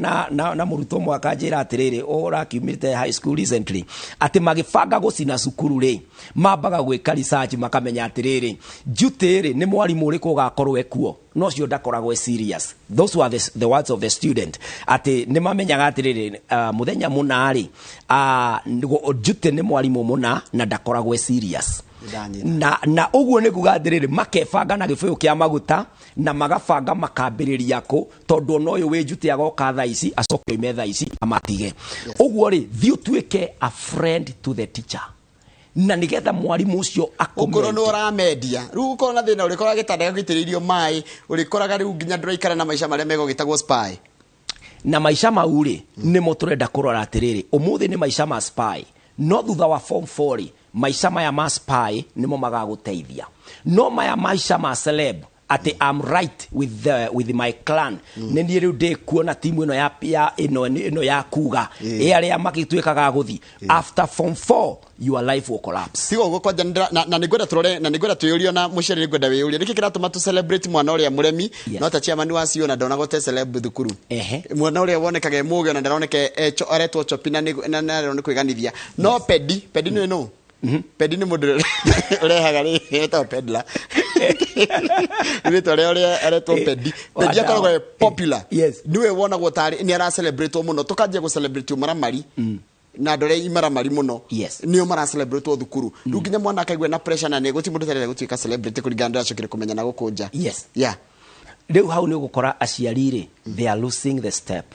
na mũrutwo ũmwe akanjĩra atĩrĩrĩ, ũrakiumĩte high school recently, atĩ magĩbanga gũcina cukuru rĩ, mambaga gwĩka research makamenya atĩrĩrĩ, duty rĩ, nĩ mwarimũ ũrĩkũ ũgakorwo ekuo no cio ndakoragwo e serious. Those were the words of the student, atĩ nĩ mamenyaga atĩrĩrĩ, mũthenya mũna rĩ, duty nĩ mwarimũ mũna na ndakoragwo e serious. Ndanyita. Na ũguo nĩ kuga atĩrĩrĩ, makebanga na gĩbũyũ kĩa maguta na magabanga makambĩrĩria kũ, tondũ ona ũyũ wĩ duty agoka thaa ici, acoke oime thaa ici amatige. Ũguo rĩ, thiĩ ũtuĩke a friend to the teacher, na nĩgetha mwarimũ ũcio ũkorwo nĩ akũmente. Ũramendia rĩu ũkorwo na thĩna, ũrĩkoraga gĩtanda gĩaku gĩitĩrĩirio maĩ, ũrĩkoraga rĩu nginya ndũraikara na maica marĩa mega ũgĩtagwo spy. Na maica mau rĩ, nĩmo tũrenda kũrora atĩrĩrĩ, ũmũthĩ nĩ maica ma spy, no thutha wa form 4 rĩ, maica maya ma spy nĩmo magagũteithia. No maya maica ma celeb, atĩ I'm right with my clan, nĩ niĩ rĩu ndĩ kuo na timu ĩno ya ĩno ya kuga ĩ arĩa magĩtuĩkaga gũthi after form 4, your life will collapse. Tiga ũguo kwanja na nĩngwenda tũrore na nĩngwenda twĩyũrie, na mũciari nĩngwenda wĩyũrie nĩkĩ kĩratũma tũ celebrate mwana ũrĩa mũremi, no ta chairman wa CEO na ndonagwo te celeb thukuru, mwana ũrĩa wonekaga e mũgĩ ona ndaroneka aretwo chopi na nĩ kwĩganithia, no pedi pedi nĩ no Pendi nĩ mũndũ ũrehaga rĩ etagwo peddler. Rĩtwa rĩa ũrĩa aretwo pendi. Wa Pendi akoragwo ndawa. e popular. Yes. Nĩwe wonagwo tarĩ nĩ ara celebrate mũno. Tũkanjia gũ celebrate maramari. Na andũ arĩa imaramari mũno. Yes. Nĩo mara celebrate thukuru. Rĩu nginya mwana akaigua na pressure na nĩ gũtirĩ mũndũ ũtarenda gũtuĩka celebrity kũringana na ndĩracokire kũmenya na gũkũ nja. Yes. Yeah. Rĩu hau nĩ ũgũkora aciari rĩ, they are losing the step,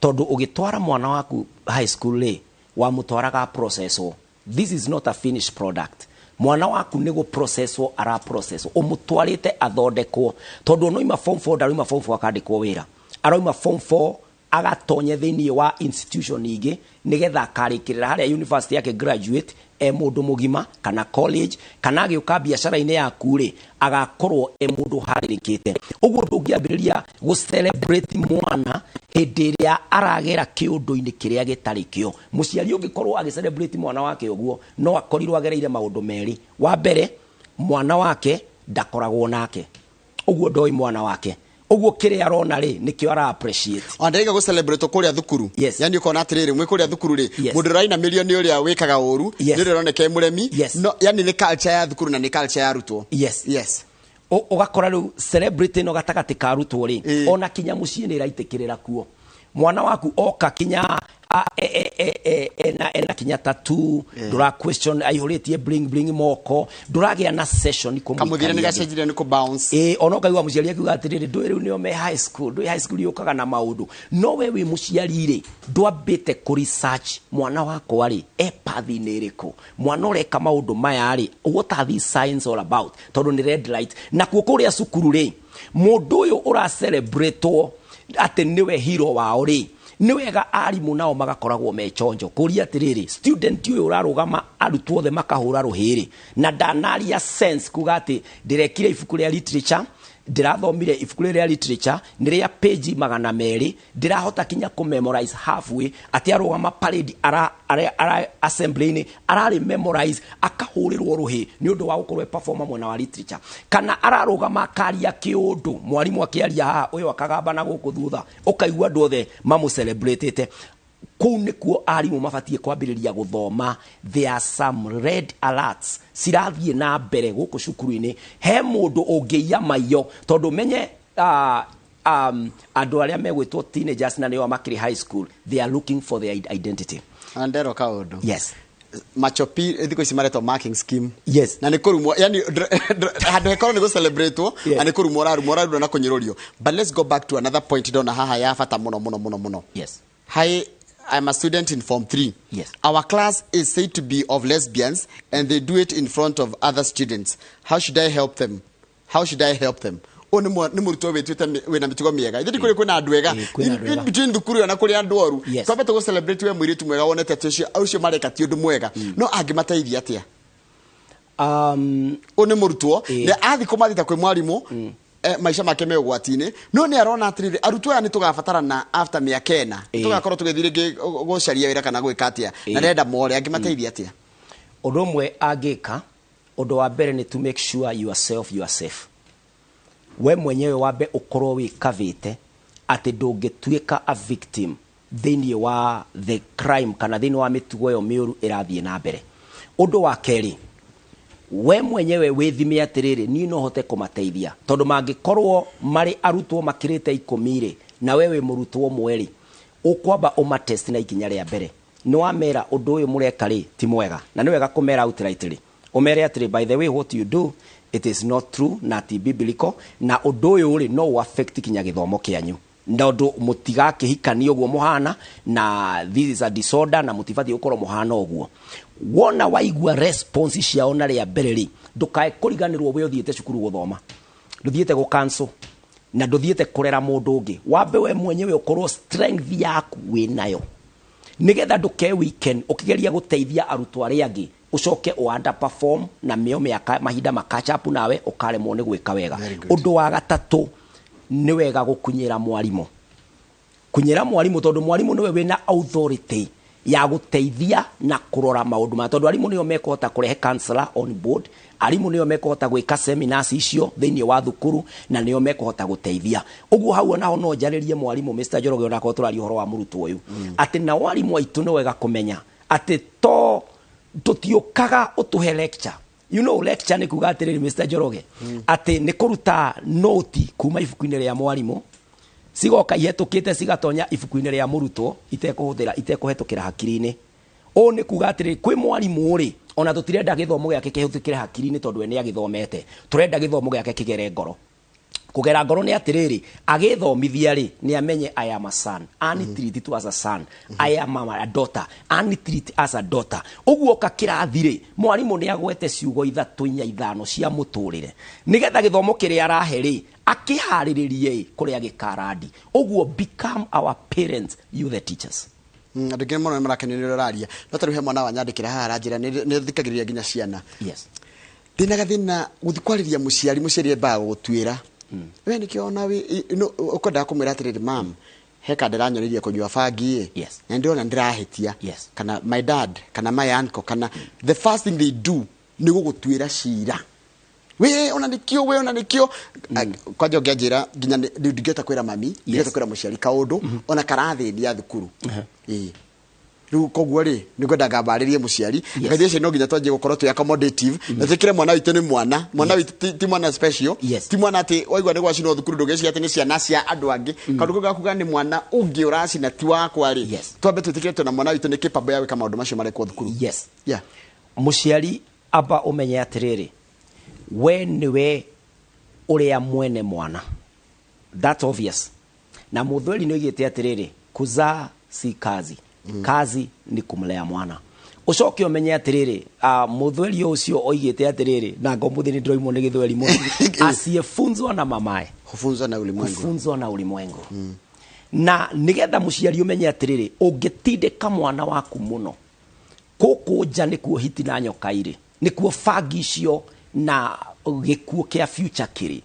tondũ ũgĩtwara mwana waku high school rĩ, wamũtwaraga processwo. This is not a finished product. Mwana waku nĩ gũprocesswo araprocesswo, ũmũtwarĩte athondekwo, tondũ onoima form 4, ndaroima form 4 akandĩkwo wĩra, aroima form 4 agatonye thĩinĩ wa institution ingĩ nĩgetha akarĩkĩrĩra harĩa university yake, graduate e mũndũ mũgima, kana college, kana agĩũka biacara-inĩ yaku rĩ, agakorwo e mũndũ ũharĩrĩkĩte. Ũguo ndũngĩambĩrĩria gũ celebrate mwana hĩndĩ ĩrĩa aragera kĩũndũ-inĩ kĩrĩa gĩtarĩ kĩo. Mũciari ũngĩkorwo agĩ celebrate mwana wake ũguo, no akorirwo agereire maũndũ merĩ. Wa mbere, mwana wake ndakoragwo nake, ũguo ndoĩ mwana wake, ũguo kĩrĩa arona rĩ, nĩkĩo ara appreciate. Ona ndĩraiga gũ celebrate kũrĩa thukuru. Yes. Yani ũkona atĩrĩrĩ, mwĩ kũrĩa thukuru rĩ, Yes. mũndũ ũrainamĩrio nĩ ũrĩa wĩkaga ũru, Yes. nĩ ũrĩa ũroneka e mũremi. Yes. No, yani nĩ culture ya thukuru na nĩ culture ya arutwo. Yes. Yes. Ũgakora rĩu celebrity ĩno gatagatĩ ka arutwo rĩ, Ĩĩ. ona kinya mũciĩ nĩ ĩraitĩkĩrĩra kuo. Mwana waku oka kinya ena kinya tattoo, ndũra question aihũrĩtie bling bling moko, ndũragĩa na session Kamũthire nĩ kũmũikaria thĩ. gacenjirie nĩ kũ bounce. Ĩĩ, ona ũkaigua mũciari akiuga atĩrĩrĩ, ndũĩ rĩu nĩo me high school, ndũĩ high school yũkaga na maũndũ. No we wĩ mũciari rĩ, ndwambĩte kũ research mwana wakwa rĩ, e path-inĩ ĩrĩkũ, mwana ũreka maũndũ maya rĩ, what are these signs all about? Tondũ nĩ red light. Nakuo kũrĩa cukuru rĩ, mũndũ ũyũ ũracelebrate atĩ nĩwe hero wao rĩ, nĩ wega arimũ nao magakoragwo me chonjo kũria atĩrĩrĩ, student ũyũ ũrarũgama arutwo othe makahũra rũhĩ rĩ, na ndanaria sense kuga atĩ ndĩrekire ibuku rĩa literature, ndĩrathomire ibuku rĩrĩa literature nĩ rĩa page 200, ndĩrahota kinya kũ memorize halfway, atĩ arũgama parade ara assembly-inĩ ararĩ memorize, akahũrĩrwo rũhĩ nĩ ũndũ wa gũkorwo e performer mwena wa literature, kana ararũgama akaria kĩũndũ, mwarimũ akĩaria haha, ũyũ akagamba na gũkũ thutha, ũkaigua andũ othe mamũcelebratĩte. Kũu nĩkuo arimũ mabatiĩ kwambĩrĩria gũthoma. There are some red alerts cirathiĩ na mbere gũkũ cukuru-inĩ. He mũndũ ũngĩiya maiyo, tondũ menye andũ arĩa megwĩtwo teenagers na nĩo makĩrĩ high school, they are looking for their identity. Na ndero kaũndũ. Yes. Machopi thikũ ici maretwo marking scheme. Yes. Na nĩ kũrumwo, yani handũ hekorwo nĩ gũcelebratwo, Yes. na nĩ kũrumwo ũrarumwo, ũrarumwo na kũnyũrũrio. But let's go back to another point ndona haha ya bata mũno mũno mũno mũno. Yes. Hi, I'm a student in Form 3. Yes. Our class is said to be of lesbians and they do it in front of other students. How should I help them? How should I help them? Ũyũ nĩ mũrutwo wĩtuĩte wĩna mĩtugo mĩega. Ithuĩ kũrĩ kwĩna andũ ega. Ĩĩ, kwĩna andũ In ega. between thukuru ĩyo na kũrĩ andũ oru. Yes. Twambe tũgũ celebrate we mũirĩtu mwega wonete atĩ ũcio mareka ti ũndũ mwega. No angĩmateithia atĩa? Ũyũ nĩ mũrutwo Ĩĩ. na athiĩ kũmathita kwĩ mwarimũ, maica make me ũgwati-inĩ, no nĩ arona atĩrĩrĩ, arutwo aya nĩ tũgabatarana after mĩaka 4, tũgakorwo tũgĩthiĩ rĩngĩ gũcaria wĩra kana gwĩka atĩa, na ndĩrenda more, angĩmateithia atĩa? Ũndũ ũmwe angĩka, ũndũ wa mbere nĩ to make sure yourself you are safe. We mwenyewe wambe ũkorwo wĩkavĩte atĩ ndũngĩtuĩka a victim thĩinĩ wa the crime kana thĩinĩ wa mĩtugo ĩyo mĩũru ĩrathiĩ na mbere. Ũndũ wa kerĩ, we mwenyewe wĩthime atĩrĩrĩ, niĩ no hote kũmateithia, tondũ mangĩkorwo marĩ arutwo makĩrĩte 10 rĩ, na we wĩ mũrutwo ũmwe rĩ, ũkwamba ũmatest na ikinya rĩa mbere. Nĩ wamera ũndũ ũyũ mũreka rĩ ti mwega, na nĩ wega kũmera outright rĩ, ũmere atĩrĩ, by the way, what you do, it is not true na ti biblical, na ũndũ ũyũ rĩ no ũ affect kinya gĩthomo kĩanyu, na ũndũ mũtigakĩhikanie ũguo mũhana, na this is a disorder na mũtibatiĩ gũkorwo mũhana ũguo. Wona waigua response ciao na rĩa mbere rĩ, ndũkae kũriganĩrwo we ũthiĩte cukuru gũthoma, ndũthiĩte gũ cancel na ndũthiĩte kũrera mũndũ ũngĩ. Wambe we mwenyewe ũkorwo strength yaku wĩnayo, nigetha ndũke weekend ũkĩgeria gũteithia arutwo arĩa angĩ, ũcoke ũ underperform na mĩo mĩaka mahinda ma catch up nawe ũkaremwo nĩ gwĩka wega. Very good. Ũndũ wa gatatũ, nĩ wega gũkunyĩra mwarimũ, kunyĩra mwarimũ, tondũ mwarimũ nĩwe wĩna authority ya gũteithia na kũrora maũndũ maya, tondũ arimũ nĩo mekũhota kũrehe counselor on board, arimũ nĩo mekũhota gwĩka seminars icio thĩinĩ wa thukuru, na nĩo mekũhota gũteithia. Ũguo hau onaho no njarĩrie mwarimũ Mr. Njoroge, onakorwo tũraria ũhoro wa mũrutwo ũyũ, atĩ nao arimũ aitũ nĩ wega kũmenya atĩ to Tũtiũkaga ũtũhe lecture. You know lecture nĩ kuga atĩrĩrĩ, Mr. Njoroge, atĩ nĩ kũruta noti kuma ibuku-inĩ rĩa mwarimũ, cigoka ihetũkĩte cigatonya ibuku-inĩ rĩa mũrutwo itekũhũthĩra, itekũhetũkĩra hakiri-inĩ. Ũũ nĩ kuga atĩrĩrĩ, kwĩ mwarimũ rĩ, ona tũtirenda gĩthomo gĩake kĩhĩtũkĩre hakiri-inĩ tondũ we nĩ agĩthomete. Tũrenda gĩthomo gĩake kĩgere ngoro. Kũgera ngoro nĩ atĩrĩrĩ, agĩthomithia rĩ, nĩ amenye I am a son, ani treat to as a son, I am a daughter, ani treat as a daughter. Ũguo oka kĩrathi rĩ, mwarimũ nĩ agwete ciugo ithatũ, inya, ithano cia mũtũrĩre, nĩgetha gĩthomo kĩrĩa arahe rĩ, akĩharĩrĩrie kũrĩa gĩkarandi. Ũguo become our parents, you the teachers. Andũ aingĩ mũno nĩ marakenio nĩ ũrĩa ũraria, no tarĩu he mwana wanyandĩkĩra haha aranjĩra nĩ thikagĩrĩria nginya ciana. Ndĩna gathĩna gũthiĩ kwarĩria mũciari, mũciari embaga gũgũtuĩra we nĩkĩo ona ũkwendaga kũmwĩra atĩrĩrĩ, mam, he ka ndĩranyonirie kũnyua bangi ĩ, na ndĩrona ndĩrahĩtia, kana my dad kana my uncle, kana the first thing they do nĩ gũgũtuĩra cira, we ona nĩkĩo, we ona nĩkĩo. Kwanja ũngĩanjĩra nginya ndingĩhota kwĩra mami, ndingĩhota kwĩra mũciari kaũndũ ona karathĩnia thukuru. Ĩĩ, rĩu koguo rĩ, nĩ ngwenda ngambarĩrie mũciari. Ngathĩ ũcio no nginya twanjie gũkorwo twĩ accommodative na twĩkĩre mwana witũ nĩ mwana, mwana witũ ti mwana special, ti mwana atĩ waigua nĩ gwacinwo thukuru ndũgĩciria atĩ nĩ ciana cia andũ angĩ. Kaũndũ kau gakuga nĩ mwana ũngĩ ũracina ti wakwa rĩ, twambe twĩtĩkĩre twĩna mwana witũ nĩ capable ya gwĩka maũndũ macio marekwo thukuru. Mũciari, amba ũmenye atĩrĩrĩ, we nĩwe ũrĩa mwene mwana. That's obvious. Na mũthweri nĩ oigĩte atĩrĩrĩ, kuzaa si kazi, kazi ni kumlea mwana. Ũcoke ũmenye atĩrĩrĩ, mũthweri ũcio oigĩte atĩrĩrĩ, na ngomũthĩ nĩ ndĩroimwo nĩ gĩthweri mũno, asiyefunzwa na mamae hufunzwa na ulimwengu. Hufunzwa na ulimwengu. Na nĩgetha mũciari ũmenye atĩrĩrĩ, ũngĩtindĩka mwana waku mũno kũkũ nja nĩkuo hiti na nyoka irĩ, nĩkuo bangi icio na gĩkuo kĩa future kĩrĩ.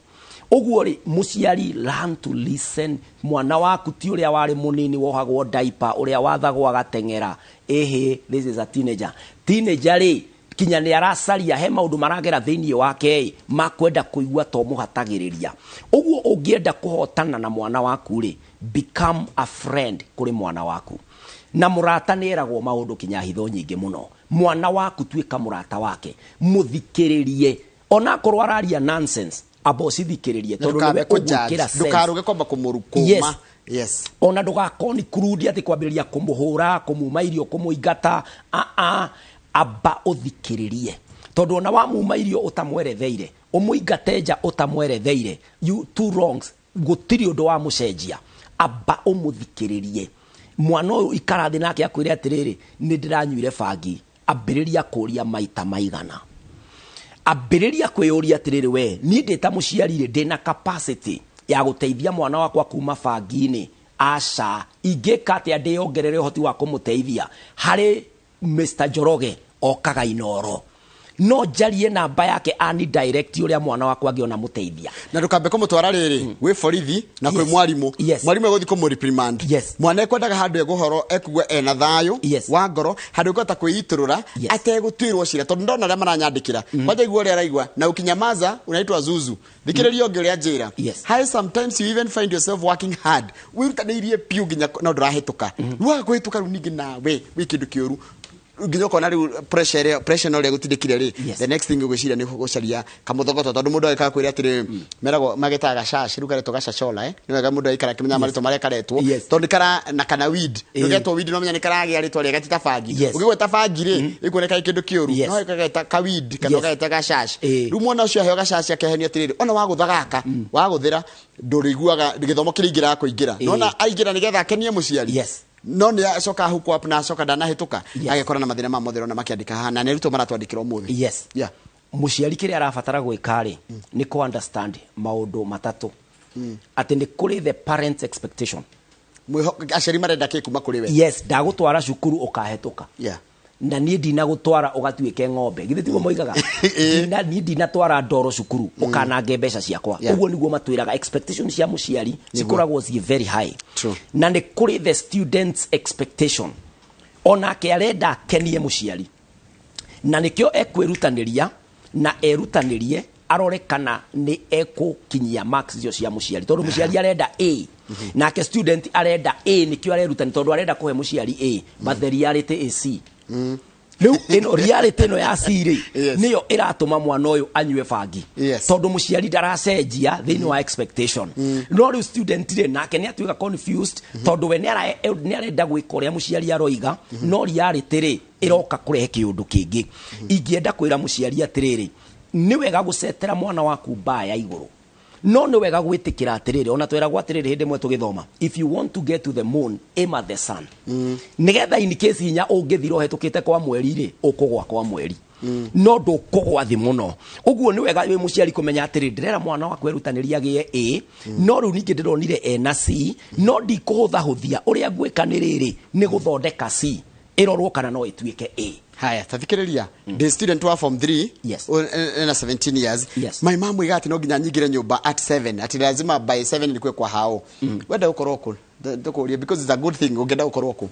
Ũguo rĩ, mũciari, learn to listen. Mwana waku ti ũrĩa warĩ mũnini wohagwo diaper, ũrĩa wathagwo agateng'era. Ĩhĩ, this is a teenager. Teenager rĩ, kinya nĩ aracaria, he maũndũ maragera thĩinĩ wake ĩ, makwenda kũigua to mũhatagĩrĩria. Ũguo ũngĩenda kũhotana na mwana waku rĩ, become a friend kũrĩ mwana waku. Na mũrata nĩ eragwo maũndũ kinya hitho nyingĩ mũno. Mwana waku tuĩka mũrata wake, mũthikĩrĩrie. Onakorwo araria nonsense, amba ũcithikĩrĩrie, tondũ nĩwe Ndũkambe kũ-judge, ũgwĩkĩra sense. Ndũkaruge kwamba kũmũrukũma. Ona ndũgakonclude atĩ kwambĩrĩria kũmũhũra, kũmuma irio, kũmũingata. A-a, amba ũthikĩrĩrie, tondũ ona wamuma irio ũtamweretheire, ũmũingate nja ũtamweretheire, you two wrongs, gũtirĩ ũndũ wa mũcenjia. Amba ũmũthikĩrĩrie. Mwana ũyũ ikara thĩ nake akwĩre atĩrĩrĩ, nĩ ndĩranyuire bangi. Ambĩrĩria kũria maita maigana. Ambĩrĩria kwĩyũria atĩrĩrĩ, we niĩ ndĩ ta mũciari rĩ, ndĩna capacity ya gũteithia mwana wakwa kuma bangi-inĩ? Aca. Ingĩka atĩa ndĩyongerere ũhoti wa kũmũteithia? Harĩ Mr. Njoroge okaga Inoro, no njarie namba yake ani direct ũrĩa mwana wakwa angĩona mũteithia. Na ndũkambe kũmũtwara rĩrĩ gwĩ borithi na kwĩ mwarimũ. Mwarimũ egũthiĩ kũmũ reprimand. Mwana ekwendaga handũ egũhoro ekugua ena thayũ wa ngoro, handũ ekũhota kwĩitũrũra ategũtuĩrwo cira, tondũ ndona arĩa maranyandĩkĩra. Kwanja igua ũrĩa araigua na ukinyamaza unaitwa zuzu. Thikĩrĩria ũngĩ ũrĩa njĩra. Hi, sometimes you even find yourself working hard, wĩrutanĩirie piũ nginya no ndũrahĩtũka. Rĩu waga kũhĩtũka, rĩu ningĩ nawe wĩ kĩndũ kĩũru, nginya ũkona rĩu pressure ĩrĩa, pressure no ũrĩa gũtindĩkire rĩ, the next thing ũgwĩciria nĩ gũcaria kamũthogoto, tondũ mũndũ agĩkaga kwĩra atĩrĩ, meragwo magĩtaga gacaci, rĩu karetwo gacacola, eh? Nĩ wega mũndũ aikara akĩmenya marĩtwa marĩa karetwo, tondũ nĩ kara na kana weed. Ndũgetwo weed, no menya nĩ karagĩa rĩtwa rĩega, ti ta bangi. Ũngĩgweta bangi rĩ, ĩkuoneka ĩ kĩndũ kĩũru. No ĩkageta ka weed kana ũgageta gacaci. Rĩu mwana ũcio aheo gacaci akehenio atĩrĩrĩ, ona wagũtha gaka, wagũthĩra, ndũrĩiguaga gĩthomo kĩrĩa ingĩraga kũingĩra. Nona aingĩra nĩgetha akenie mũciari. No nĩ acoka hook up na acoka ndanahĩtũka. Agekora na mathĩna ma mothe ona makĩandĩka haha, na nĩ arutwo maratwandĩkĩra ũmũthĩ. Mũciari kĩrĩa arabatara gwĩka rĩ, nĩ kũ understand maũndũ matatũ. Atĩ nĩ kũrĩ the parents expectation. Aciari marenda kĩ kuma kũrĩ we? Yes, ndagũtwara cukuru ũkahĩtũka. Na niĩ ndinagũtwara ũgatuĩke ng'ombe. Githĩ tiguo moigaga? Niĩ ndinatwara ndoro cukuru, ũkanange mbeca ciakwa. Ũguo nĩguo matwĩraga, expectation cia mũciari cikoragwo ciĩ very high. Na nĩ kũrĩ the students expectation. Onake arenda akenie mũciari. Na nĩkĩo ekwĩrutanĩria na erutanĩrie arore kana nĩ ekũkinyia marks icio cia mũciari, tondũ mũciari arenda A, nake student arenda A, nĩkĩo arerutanĩria, tondũ arenda kũhe mũciari A, but the reality is C. Rĩu ĩno reality ĩno ya C rĩ, nĩyo ĩratũma mwana ũyũ anyue bangi, tondũ mũciari ndaracenjia thĩinĩ wa expectation. No rĩu student rĩ, nake nĩ atuĩka confused, tondũ we nĩ arenda gwĩka ũrĩa mũciari aroiga, no reality rĩ, ĩroka kũrehe kĩũndũ kĩngĩ. Ingĩenda kwĩra mũciari atĩrĩrĩ, nĩ wega gũcetera mwana waku mbaa ya igũrũ, no nĩ wega gwĩtĩkĩra atĩrĩrĩ, ona tweragwo atĩrĩrĩ hĩndĩ ĩmwe tũgĩthoma, "If you want to get to the moon, aim at the sun," nĩgetha in case hinya ũngĩthira ũhetũkĩte kwa mweri rĩ, ũkũgwa kwa mweri, no ndũkũgwa thĩ mũno. Ũguo nĩ wega wĩ mũciari kũmenya atĩrĩ, ndĩrera mwana wakwa erutanĩria agĩe A, no rĩu ningĩ ndĩronire ena C, no ndikũhũthahũthia. Ũrĩa ngwĩka nĩ rĩrĩ, nĩ gũthondeka C ĩrorwo kana no ĩtuĩke A. Haya, tathikĩrĩria, ndĩ student wa form 3, ena 17 years. My mom iga ati no nginya nyingire nyũmba at 7, ati lazima by 7 nikuwe kwa hao. Wenda gũkorwo kũ? Ndũkũria because it's a good thing. Ũngĩenda gũkorwo kũ?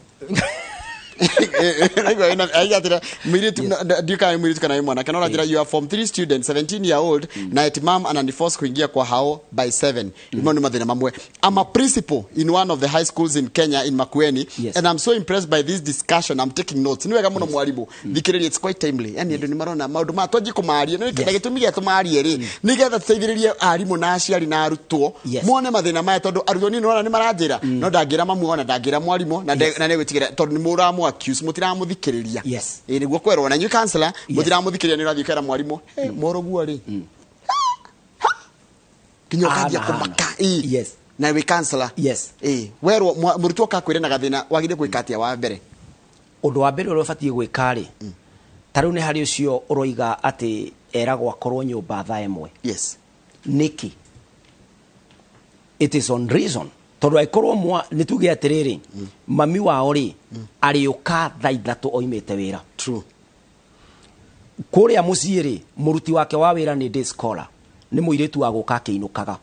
Aiga atĩrĩ, mũirĩtu, ndiũ kana nĩ mũirĩtu kana nĩ mwanake, no ranjĩra, "You are form 3 student, 17 year old, na ati mam ananiforce kuingia kwa hao by 7." Imo nĩ mathĩna mamwe. I'm a principal in one of the high schools in Kenya, in Makueni, and I'm so impressed by this discussion. I'm taking notes. Nĩ wega mũno, mwarimu. Thikĩrĩria, it's quite timely. Yani andũ nĩ marona maũndũ maya twanjie kũmaria na gĩtũmi gĩa tũmarie rĩ, nĩgetha tũteithĩrĩrie arimũ na aciari na arutwo mone mathĩna maya, tondũ arutwo niĩ nĩwona nĩ maranjĩra, no ndangĩra mamu ona ndangĩra mwarimũ na na nĩ gwĩtigĩra, tondũ nĩ mũramũ accuse mũtiramũthikĩrĩria. Ĩĩ, nĩguo kwerwo na inyuĩ counselor, mũtiramũthikĩrĩria. Nĩ ũrathiĩ ũkera mwarimũ, "Hey, mũrũguo rĩ," nginya ũkanjia Hana, hana. kũmaka. Ĩĩ. Na wĩ counselor. Ĩĩ, werwo mũrutwo kakwĩre na gathĩna, wagĩrĩire gwĩka atĩa wa mbere? Ũndũ wa mbere ũrĩa ũbatiĩ gwĩka rĩ, ta rĩu nĩ harĩ ũcio ũroiga atĩ eragwo akorwo nyũmba thaa 1. Nĩkĩ? It is on reason, tondũ angĩkorwo mwa nĩ tuge atĩrĩrĩ, mami wao rĩ, arĩũka thaa 3 oimĩte wĩra. Kũrĩa mũciĩ rĩ, mũruti wake wa wĩra nĩ day scholar, nĩ mũirĩtu wa gũka akĩinũkaga.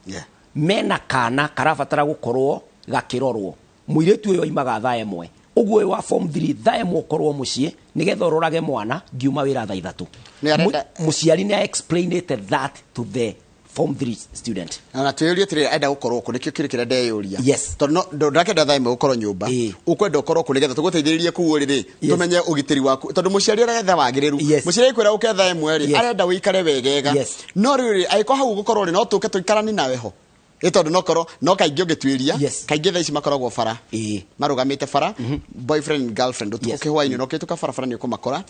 Mena kana karabatara gũkorwo gakĩrorwo. Mũirĩtu ũyũ oimaga thaa 1. Ũguo ũyũ wa form 3, thaa 1 ũkorwo mũciĩ nĩgetha ũrorage mwana ngiuma wĩra thaa 3. Nĩ arenda- Mũciari nĩ explainĩte that to the form 3 student. Na twĩyũrie atĩrĩrĩ, enda gũkorwo kũ? Nĩkĩo kĩrĩ kĩrĩa ndeyũria. Tondũ ndakenda thaa 1 gũkorwo nyũmba. Ũkwenda ũkorwo kũ nĩgetha tũgũteithĩrĩrie kũu ũrĩ rĩ, tũmenye ũgitĩri waku, tondũ mũciari aretha wagĩrĩru. Mũciari akwĩra ũke thaa 1 rĩ, arenda ũikare wegega. No rĩu rĩ, angĩkorwo hau gũkorwo rĩ, no tũke tũikarani nawe ho ĩ, tondũ nokorwo no kaingĩ ũngĩtuĩria, kaingĩ thaa ici makoragwo bara, marũgamĩte bara, boyfriend and girlfriend, ũtukũ kĩhwainĩ, no kĩhĩtũka barabara nĩ ũkũmakora.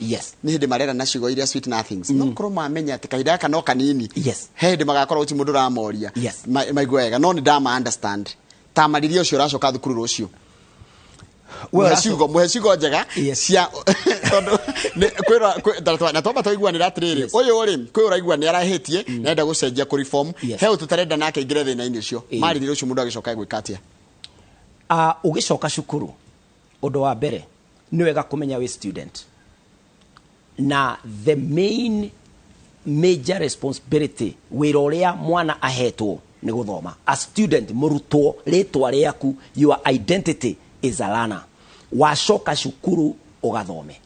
Nĩ hĩndĩ marera na ciugo iria sweet nothings, no korwo mamenya atĩ kahinda gaka no kanini, he hĩndĩ magakorwo gũtirĩ mũndũ ũramoria. Maigua wega, no nĩ ndama understand ta marĩria ũcio ũracoka thukuru rũciũ. We Mũhe ciugo, mũhe ciugo njega cia tondũ na twamba twaiguanĩra atĩrĩrĩ, ũyũ rĩ, kwĩ ũraigua nĩ arahĩtie na enda gũcenjia kũ reform, he ũyũ tũtarenda nake aingĩre thĩna-inĩ ũcio. Marĩria ũcio, mũndũ agĩcoka gwĩka atĩa? Ũgĩcoka cukuru, ũndũ wa mbere nĩ wega kũmenya wĩ student, na the main major responsibility, wĩra ũrĩa mwana ahetwo nĩ gũthoma. A student, mũrutwo, rĩtwa rĩaku, your identity is a learner. Wacoka cukuru ũgathome.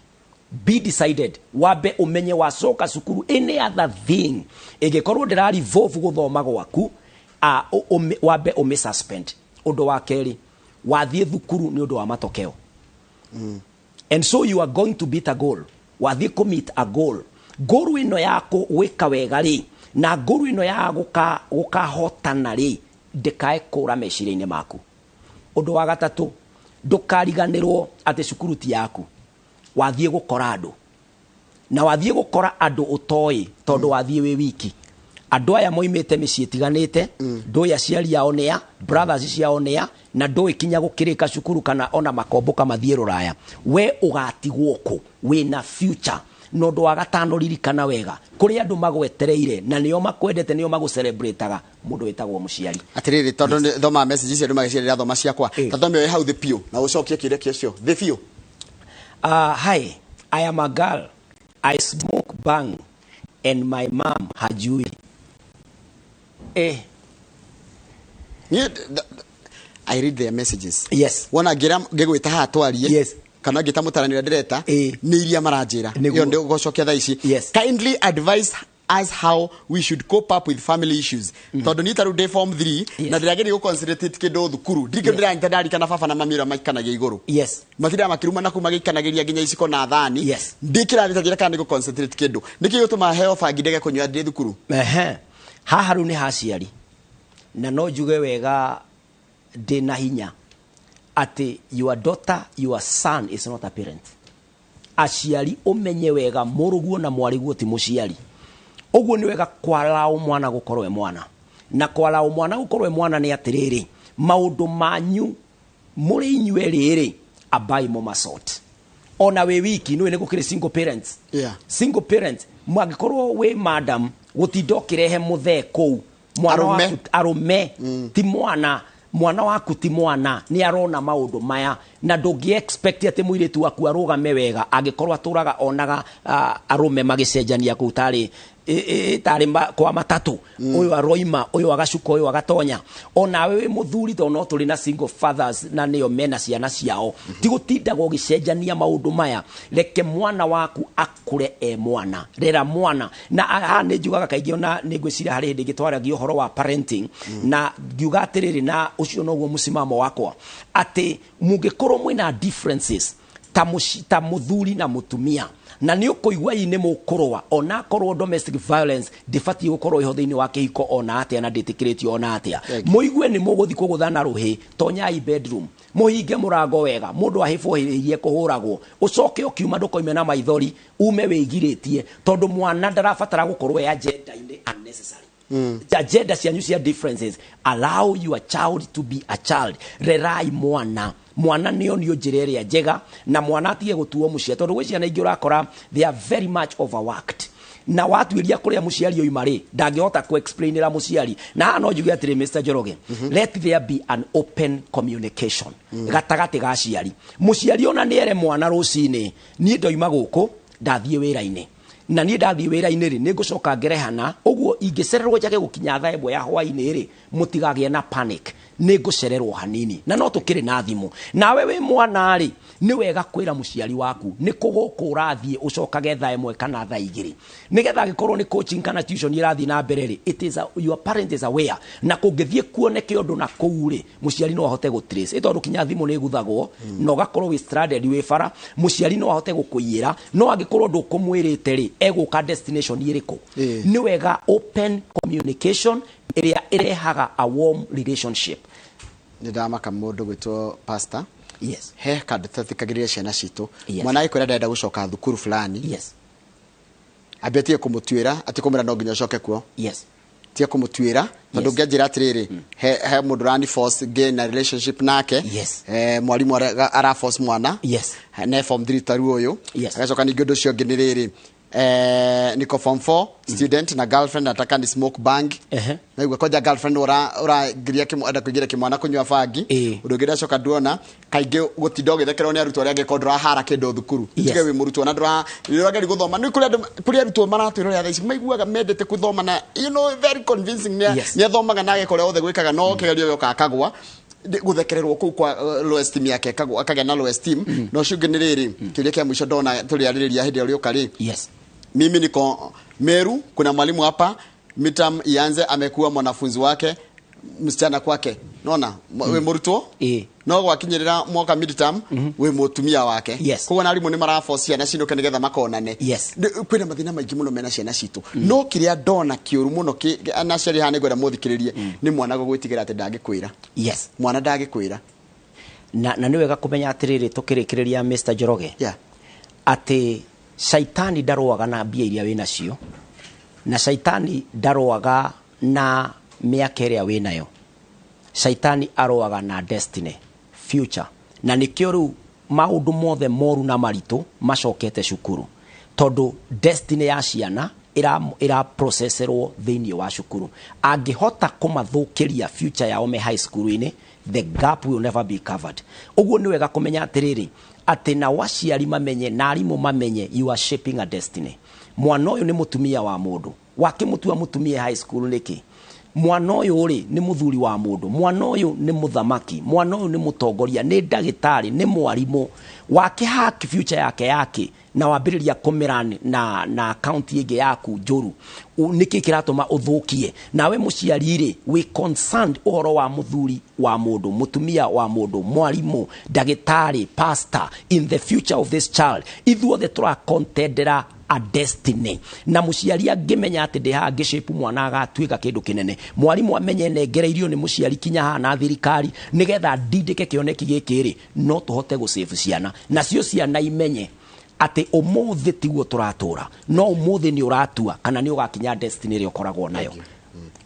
Be decided, wambe ũmenye wacoka cukuru, any other thing ĩngĩkorwo ndĩra revolve gũthoma gwaku, wambe ũmĩ suspend. Ũndũ wa kerĩ, wathiĩ thukuru nĩ ũndũ wa matokeo, and so you are going to beat a goal. Wathiĩ kũ meet a goal. Goal ĩno ya gwĩka wega rĩ, na goal ĩno ya gũkahotana rĩ, ndĩkae kũra meciria-inĩ maku. Ũndũ wa gatatũ, ndũkariganĩrwo atĩ cukuru ti yaku. Wathiĩ gũkora andũ, na wathiĩ gũkora andũ ũtoĩ, tondũ wathiĩ wĩ wiki. Andũ aya moimĩte mĩciĩ ĩtiganĩte, ndũĩ aciari ao nĩa, brothers ciao nĩa, na ndũĩ kinya gũkĩrĩka cukuru kana ona makomboka mathiĩ rũraya, we ũgatigwo kũ wĩna future. Na ũndũ wa gatano, ririkana wega kũrĩ andũ magwetereire na nĩo makwendete, nĩo magũcelebrataga, mũndũ wĩtagwo mũciari. Atĩrĩrĩ, tondũ nĩ thoma message icio andũ magĩciarĩra, thoma ciakwa. Ta thome wĩ hau thĩ biũ na ũcokie kĩũria kĩo thĩ biũ. Hi, I am a girl. I smoke bhang and my mom hajui. Niĩ I read their messages. Wona ngĩra ngĩgwĩta haha twarie, kana ngĩta mũtarani ũrĩa ndĩreta, nĩ iria maranjĩra. Ĩyo ndĩgũcokia thaa ici. Kindly advise us how we should cope up with family issues. Tondũ niĩ ta rĩu ndĩ form 3 na ndĩrageria gũ-concentrate kĩndũ thukuru, ndirĩ kĩndũ ndĩranyita ndarikana baba na mami ũrĩa maikanagia igũrũ. Matindaga makĩruma na kũu magĩikanagĩria nginya iciko na thani. Ndĩ kĩrathi, ta njĩra kana nĩ gũ-concentrate kĩndũ. Nĩkĩ gĩtũmaga heo bangi ndege kũnyua ndĩ thukuru? Ehe. Haha rĩu nĩ haciari, na no njuge wega ndĩ na hinya atĩ your daughter, your son is not a parent. Aciari, ũmenye wega mũrũguo na mwarĩguo ti mũciari. Ũguo nĩ wega kwaraũ mwana gũkorwo e mwana, na kwaraũ mwana gũkorwo e mwana nĩ atĩrĩrĩ, maũndũ manyu mũrĩ inyuĩ rĩrĩ ambai mũmasort ona wĩ wiki. Nĩũĩ nĩ gũkĩrĩ single parents. Single parents, mwangĩkorwo wĩ madam, gũtinda ũkĩrehe mũthee kũu mwana Arũme. waku, arũme ti mwana, mwana waku ti mwana, nĩ arona maũndũ maya, na ndũngĩ expect atĩ mũirĩtu waku arũgame wega angĩkorwo atũraga onaga arũme magĩcenjania kũu tarĩ tarĩ kwa matatũ, ũyũ aroima, ũyũ agacuka, ũyũ agatonya. Onawe wĩ mũthuri, tondũ no tũrĩ na single fathers na nĩo mena ciana ciao, ti gũtindaga ũgĩcenjania maũndũ maya. Reke mwana waku akũre e mwana, rera mwana. Na haha nĩ njugaga kaingĩ, ona nĩ ngwĩciria harĩ hĩndĩ ĩngĩ twaragia ũhoro wa parenting, na ngiuga atĩrĩrĩ, na ũcio noguo mũsimamo wakwa, atĩ mũngĩkorwo mwĩna differences ta mũthuri na mũtumia, na nĩ ũkũigua ii nĩ mũkũrũa, onakorwo domestic violence ndĩbatiĩ gũkorwo iho thĩinĩ wa kĩhiko ona atĩa, na ndĩtĩkĩrĩtio ona atĩa. Thank you. Mũigue nĩ mũgũthiĩ kũgũthana rũhĩ, tonyai bedroom, mũhinge mũrango wega, mũndũ ahĩbwo hĩrĩirie kũhũragwo, ũcoke ũkiuma ndũkoime na maithori, ume wĩgirĩtie, tondũ mwana ndarabatara gũkorwo e agenda-inĩ unnecessary. Agenda cianyu cia differences, allow your child to be a child. Rerai mwana, mwana nĩo nĩo njĩra ĩrĩa njega, na mwana atige gũtuo mũciari, tondũ gwĩ ciana ingĩ ũrakora they are very much overworked, na watuĩria kũrĩa mũciari oima rĩ, ndangĩhota kũ-explainĩra mũciari. Na haha no njuge atĩrĩ, Mr. Njoroge, let there be an open communication gatagatĩ ga aciari. Mũciari ona nĩ ere mwana, rũcinĩ niĩ ndoima gũkũ ndathiĩ wĩra-inĩ, na niĩ ndathiĩ wĩra-inĩ rĩ, nĩ ngũcoka ngerehana ũguo, ingĩcererwo njage gũkinya thaa 1 ya hwaĩ-inĩ rĩ, mũtigagĩe na panic, nĩ ngũcererwo hanini, na no tũkĩrĩ na thimũ. Nawe wĩ mwana rĩ, nĩ wega kwĩra mũciari waku nĩ kũ gũkũ ũrathiĩ, ũcokage thaa 1 kana thaa 2, nĩgetha angĩkorwo nĩ coaching kana tuition ĩrathiĩ na mbere rĩ, it is a, your parent is aware. Na kũngĩthiĩ kuoneke ũndũ na kũu rĩ, mũciari no ahote gũ trace, tondũ kinya thimũ nĩ ĩguthagwo na ũgakorwo wĩ stranded wĩ bara, mũciari no ahote gũkũiyĩra. No angĩkorwo ndũkũmwĩrĩte rĩ, egũka destination ĩrĩkũ? Nĩ wega open communication ĩrĩa ĩrehaga a warm relationship. Nĩ ndamaka mũndũ gwĩtwo pastor. He kandũ tũthikagĩrĩria ciana citũ. Mwana agĩkwĩra ndarenda gũcoka thukuru fulani, ambĩtie kũmũtuĩra atĩ kũmwĩra no nginya ũcoke kuo. Tige kũmũtuĩra, tondũ ũngĩanjĩra atĩrĩrĩ, he mũndũ ũrani force ngĩ na relationship nake. Mwarimũ ara force mwana. Ne form 3 taru ũyũ. Agacoka ningĩ ũndũ ũcio ũngĩ nĩ rĩrĩ, niko form 4 student na girlfriend nataka ni smoke bangi. Naigua kwanja girlfriend ura ũragiria enda kũingĩra kĩmwana kũnyua bangi. Ũndũ ũngĩ ndacoka nduona kaingĩ gũtinda ũgĩthekerwo nĩ arutwo arĩa angĩ korwo ndũrahara kĩndũ thukuru. Tuge wĩ mũrutwo na ndũra ũrageria gũthoma, nĩ kũrĩ andũ, kũrĩ arutwo maratwĩrorera thaa ici maiguaga mendete gũthoma na very convincing nĩ athomaga na ageka ũrĩa wothe gwĩkaga, no kĩgerio gĩoka akagwa. Gũthekererwo kũu kwa low esteem yake, akagwa, akagĩa na low esteem. Na ũcio ũngĩ nĩ rĩrĩ, kĩũria kĩa mũico ndona tũrĩarĩrĩria hĩndĩ ĩrĩa ũrĩũka rĩ. Mimi niko Meru, kuna mwalimu hapa midterm ianze amekuwa mwanafunzi wake msichana kwake, nona wĩ mũrutwo no gwakinyĩrĩra mwaka midterm wĩ mũtumia wake. Koguo na arimũ nĩ maraforce ciana cinũke nĩgetha makonane. Kwĩna mathĩna maingĩ mũno mena ciana citũ, no kĩrĩa ndona kĩũru mũno na aciari haha nĩngwenda mũthikĩrĩrie, nĩ mwana gũgwĩtigĩra atĩ ndangĩkwĩra. Mwana ndangĩkwĩra. Na nĩ wega kũmenya atĩrĩrĩ, tũkĩrĩkĩrĩria, Mr. Njoroge, atĩ caitani ndarũaga na mbia iria wĩ nacio, na caitani ndarũaga na mĩaka ĩrĩa wĩ nayo. Caitani arũaga na destiny, future, na nĩkĩo rĩu maũndũ mothe moru na maritũ macokete cukuru, tondũ destiny ya ciana ĩra processerwo thĩinĩ wa cukuru. Angĩhota kũmathũkĩria future yao me high school-inĩ, the gap will never be covered. Ũguo nĩ wega kũmenya atĩrĩrĩ, atĩ nao aciari mamenye na arimũ mamenye you are shaping a destiny. Mwana ũyũ nĩ mũtumia wa mũndũ, wakĩmũtua mũtumia high school nĩkĩ? Mwana ũyũ rĩ nĩ mũthuri wa mũndũ, mwana ũyũ nĩ mũthamaki, mwana ũyũ nĩ mũtongoria, nĩ ndagĩtarĩ, nĩ mwarimũ wake, haki future yake yake na wambĩrĩria kũmĩra na account ĩngĩ yaku njũru. Nĩkĩ kĩratũma ũthũkie? Nawe mũciari rĩ, wĩ concerned ũhoro wa mũthuri wa mũndũ, mũtumia wa mũndũ, mwarimũ, ndagĩtarĩ, pastor, in the future of this child. Ithuothe tũrakontendera a destiny, na mũciari angĩmenya atĩ ndĩ haha ngĩshape mwana agatuĩka kĩndũ kĩnene, mwarimũ amenye nengereirio nĩ mũciari kinya haha na thirikari nĩgetha ndindĩke kĩoneki gĩkĩ rĩ, no tũhote gũsave ciana, nacio ciana imenye atĩ ũmũthĩ tiguo tũratũra, no ũmũthĩ nĩ ũratua kana nĩ ũgakinya destiny ĩrĩa ũkoragwo nayo.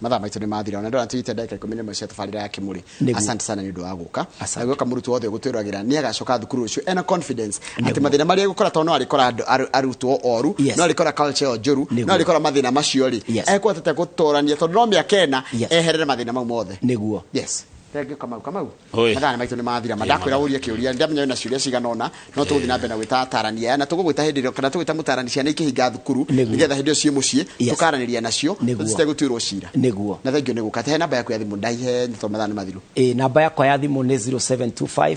Mathaa maitũ nĩ mathira, ona ndona tuite ndagĩka 11 cia tabarĩra ya Kĩmũrĩ. Nĩguo. Asante sana nĩ ũndũ wa gũka. Asante. Na gwĩka mũrutwo wothe ũgũtwĩragĩra nĩ agacoka thukuru ũcio ena confidence atĩ mathĩna marĩa egũkora, tondũ no arĩkora andũ arutwo oru, no arĩkora culture ĩyo njũru, no arĩkora mathĩna macio rĩ, ekũhotete gũtũrania, tondũ no mĩaka 4 eherere mathĩna mau mothe. Nĩguo. Yes. Thank you, Kamau. Kamau. Oi. Mathaa nĩ maitũ nĩ mathira. Mandakwĩra ũrie kĩũria, ndamenya wĩna ciũria cigana ũna, no tũgũthiĩ na mbere na gwĩta atarani aya, na tũgũgwĩta hĩndĩ ĩrĩa kana tũgwĩta mũtarani ciana ikĩhinga thukuru, nĩgetha hĩndĩ ĩyo ciĩ mũciĩ tũkaranĩria nacio citegũtuĩrwo cira. Nĩguo. Na thank you nĩ gũka. He namba yaku ya thimũ ndaihe tondũ mathaa nĩ mathiru. Ĩ, namba yakwa ya thimũ nĩ 0725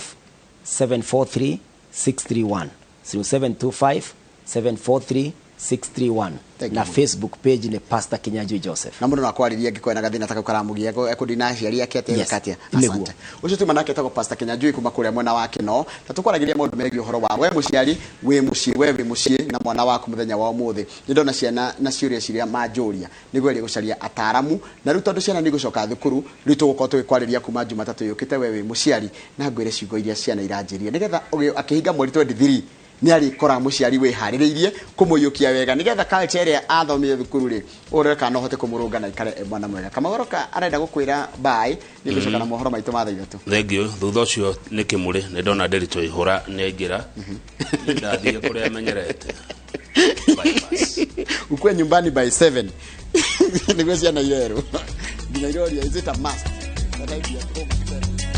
743 631, 0725 743 631. Thank Na you. Facebook page nĩ Pastor Kinyanjui Joseph. Na mũndũ no akwarĩrie angĩkorwo ena gathĩna ta kau karamũgia, ekũndina na aciari ake atĩa, eka atĩa. Asante. Ũcio tuma nake etagwo Pastor Kinyanjui kuma kũrĩa mwena wa Kĩno, na tũkwaragĩria maũndũ megiĩ ũhoro wa we mũciari wĩ mũciĩ, we wĩ mũciĩ na mwana waku mũthenya wa ũmũthĩ. Nĩ ndona ciana na ciũria ciria manjũria, nĩguo ĩrĩ gũcaria ataramu, na rĩu tondũ ciana nĩ igũcoka thukuru, rĩu tũgũkorwo tũgĩkwarĩria kuma Jumatatũ yũkĩte, we wĩ mũciari, na ngwĩre ciugo iria ciana iranjĩria nĩgetha akĩhinga mweri 23 nĩ arĩkora mũciari wĩharĩrĩirie kũmũiyũkia wega, nĩgetha culture ĩrĩa athomire thukuru rĩ, ũrore kana no ũhote kũmũrũnga na ikare e mwana mwega. Kamau aroka arenda gũkwĩra bye, nĩ ngũcoka na mohoro maitũ ma thaa 3. Thank you. Thutha ũcio nĩ Kĩmũrĩ, nĩ ndona Ndĩritũ ihũra nĩ aingĩra, ndathiĩ kũrĩa amenyerete. Bypass. Ukue nyumbani by 7 nĩguo ciana irerwo nginya iroria, is it a must that I be at home at 7?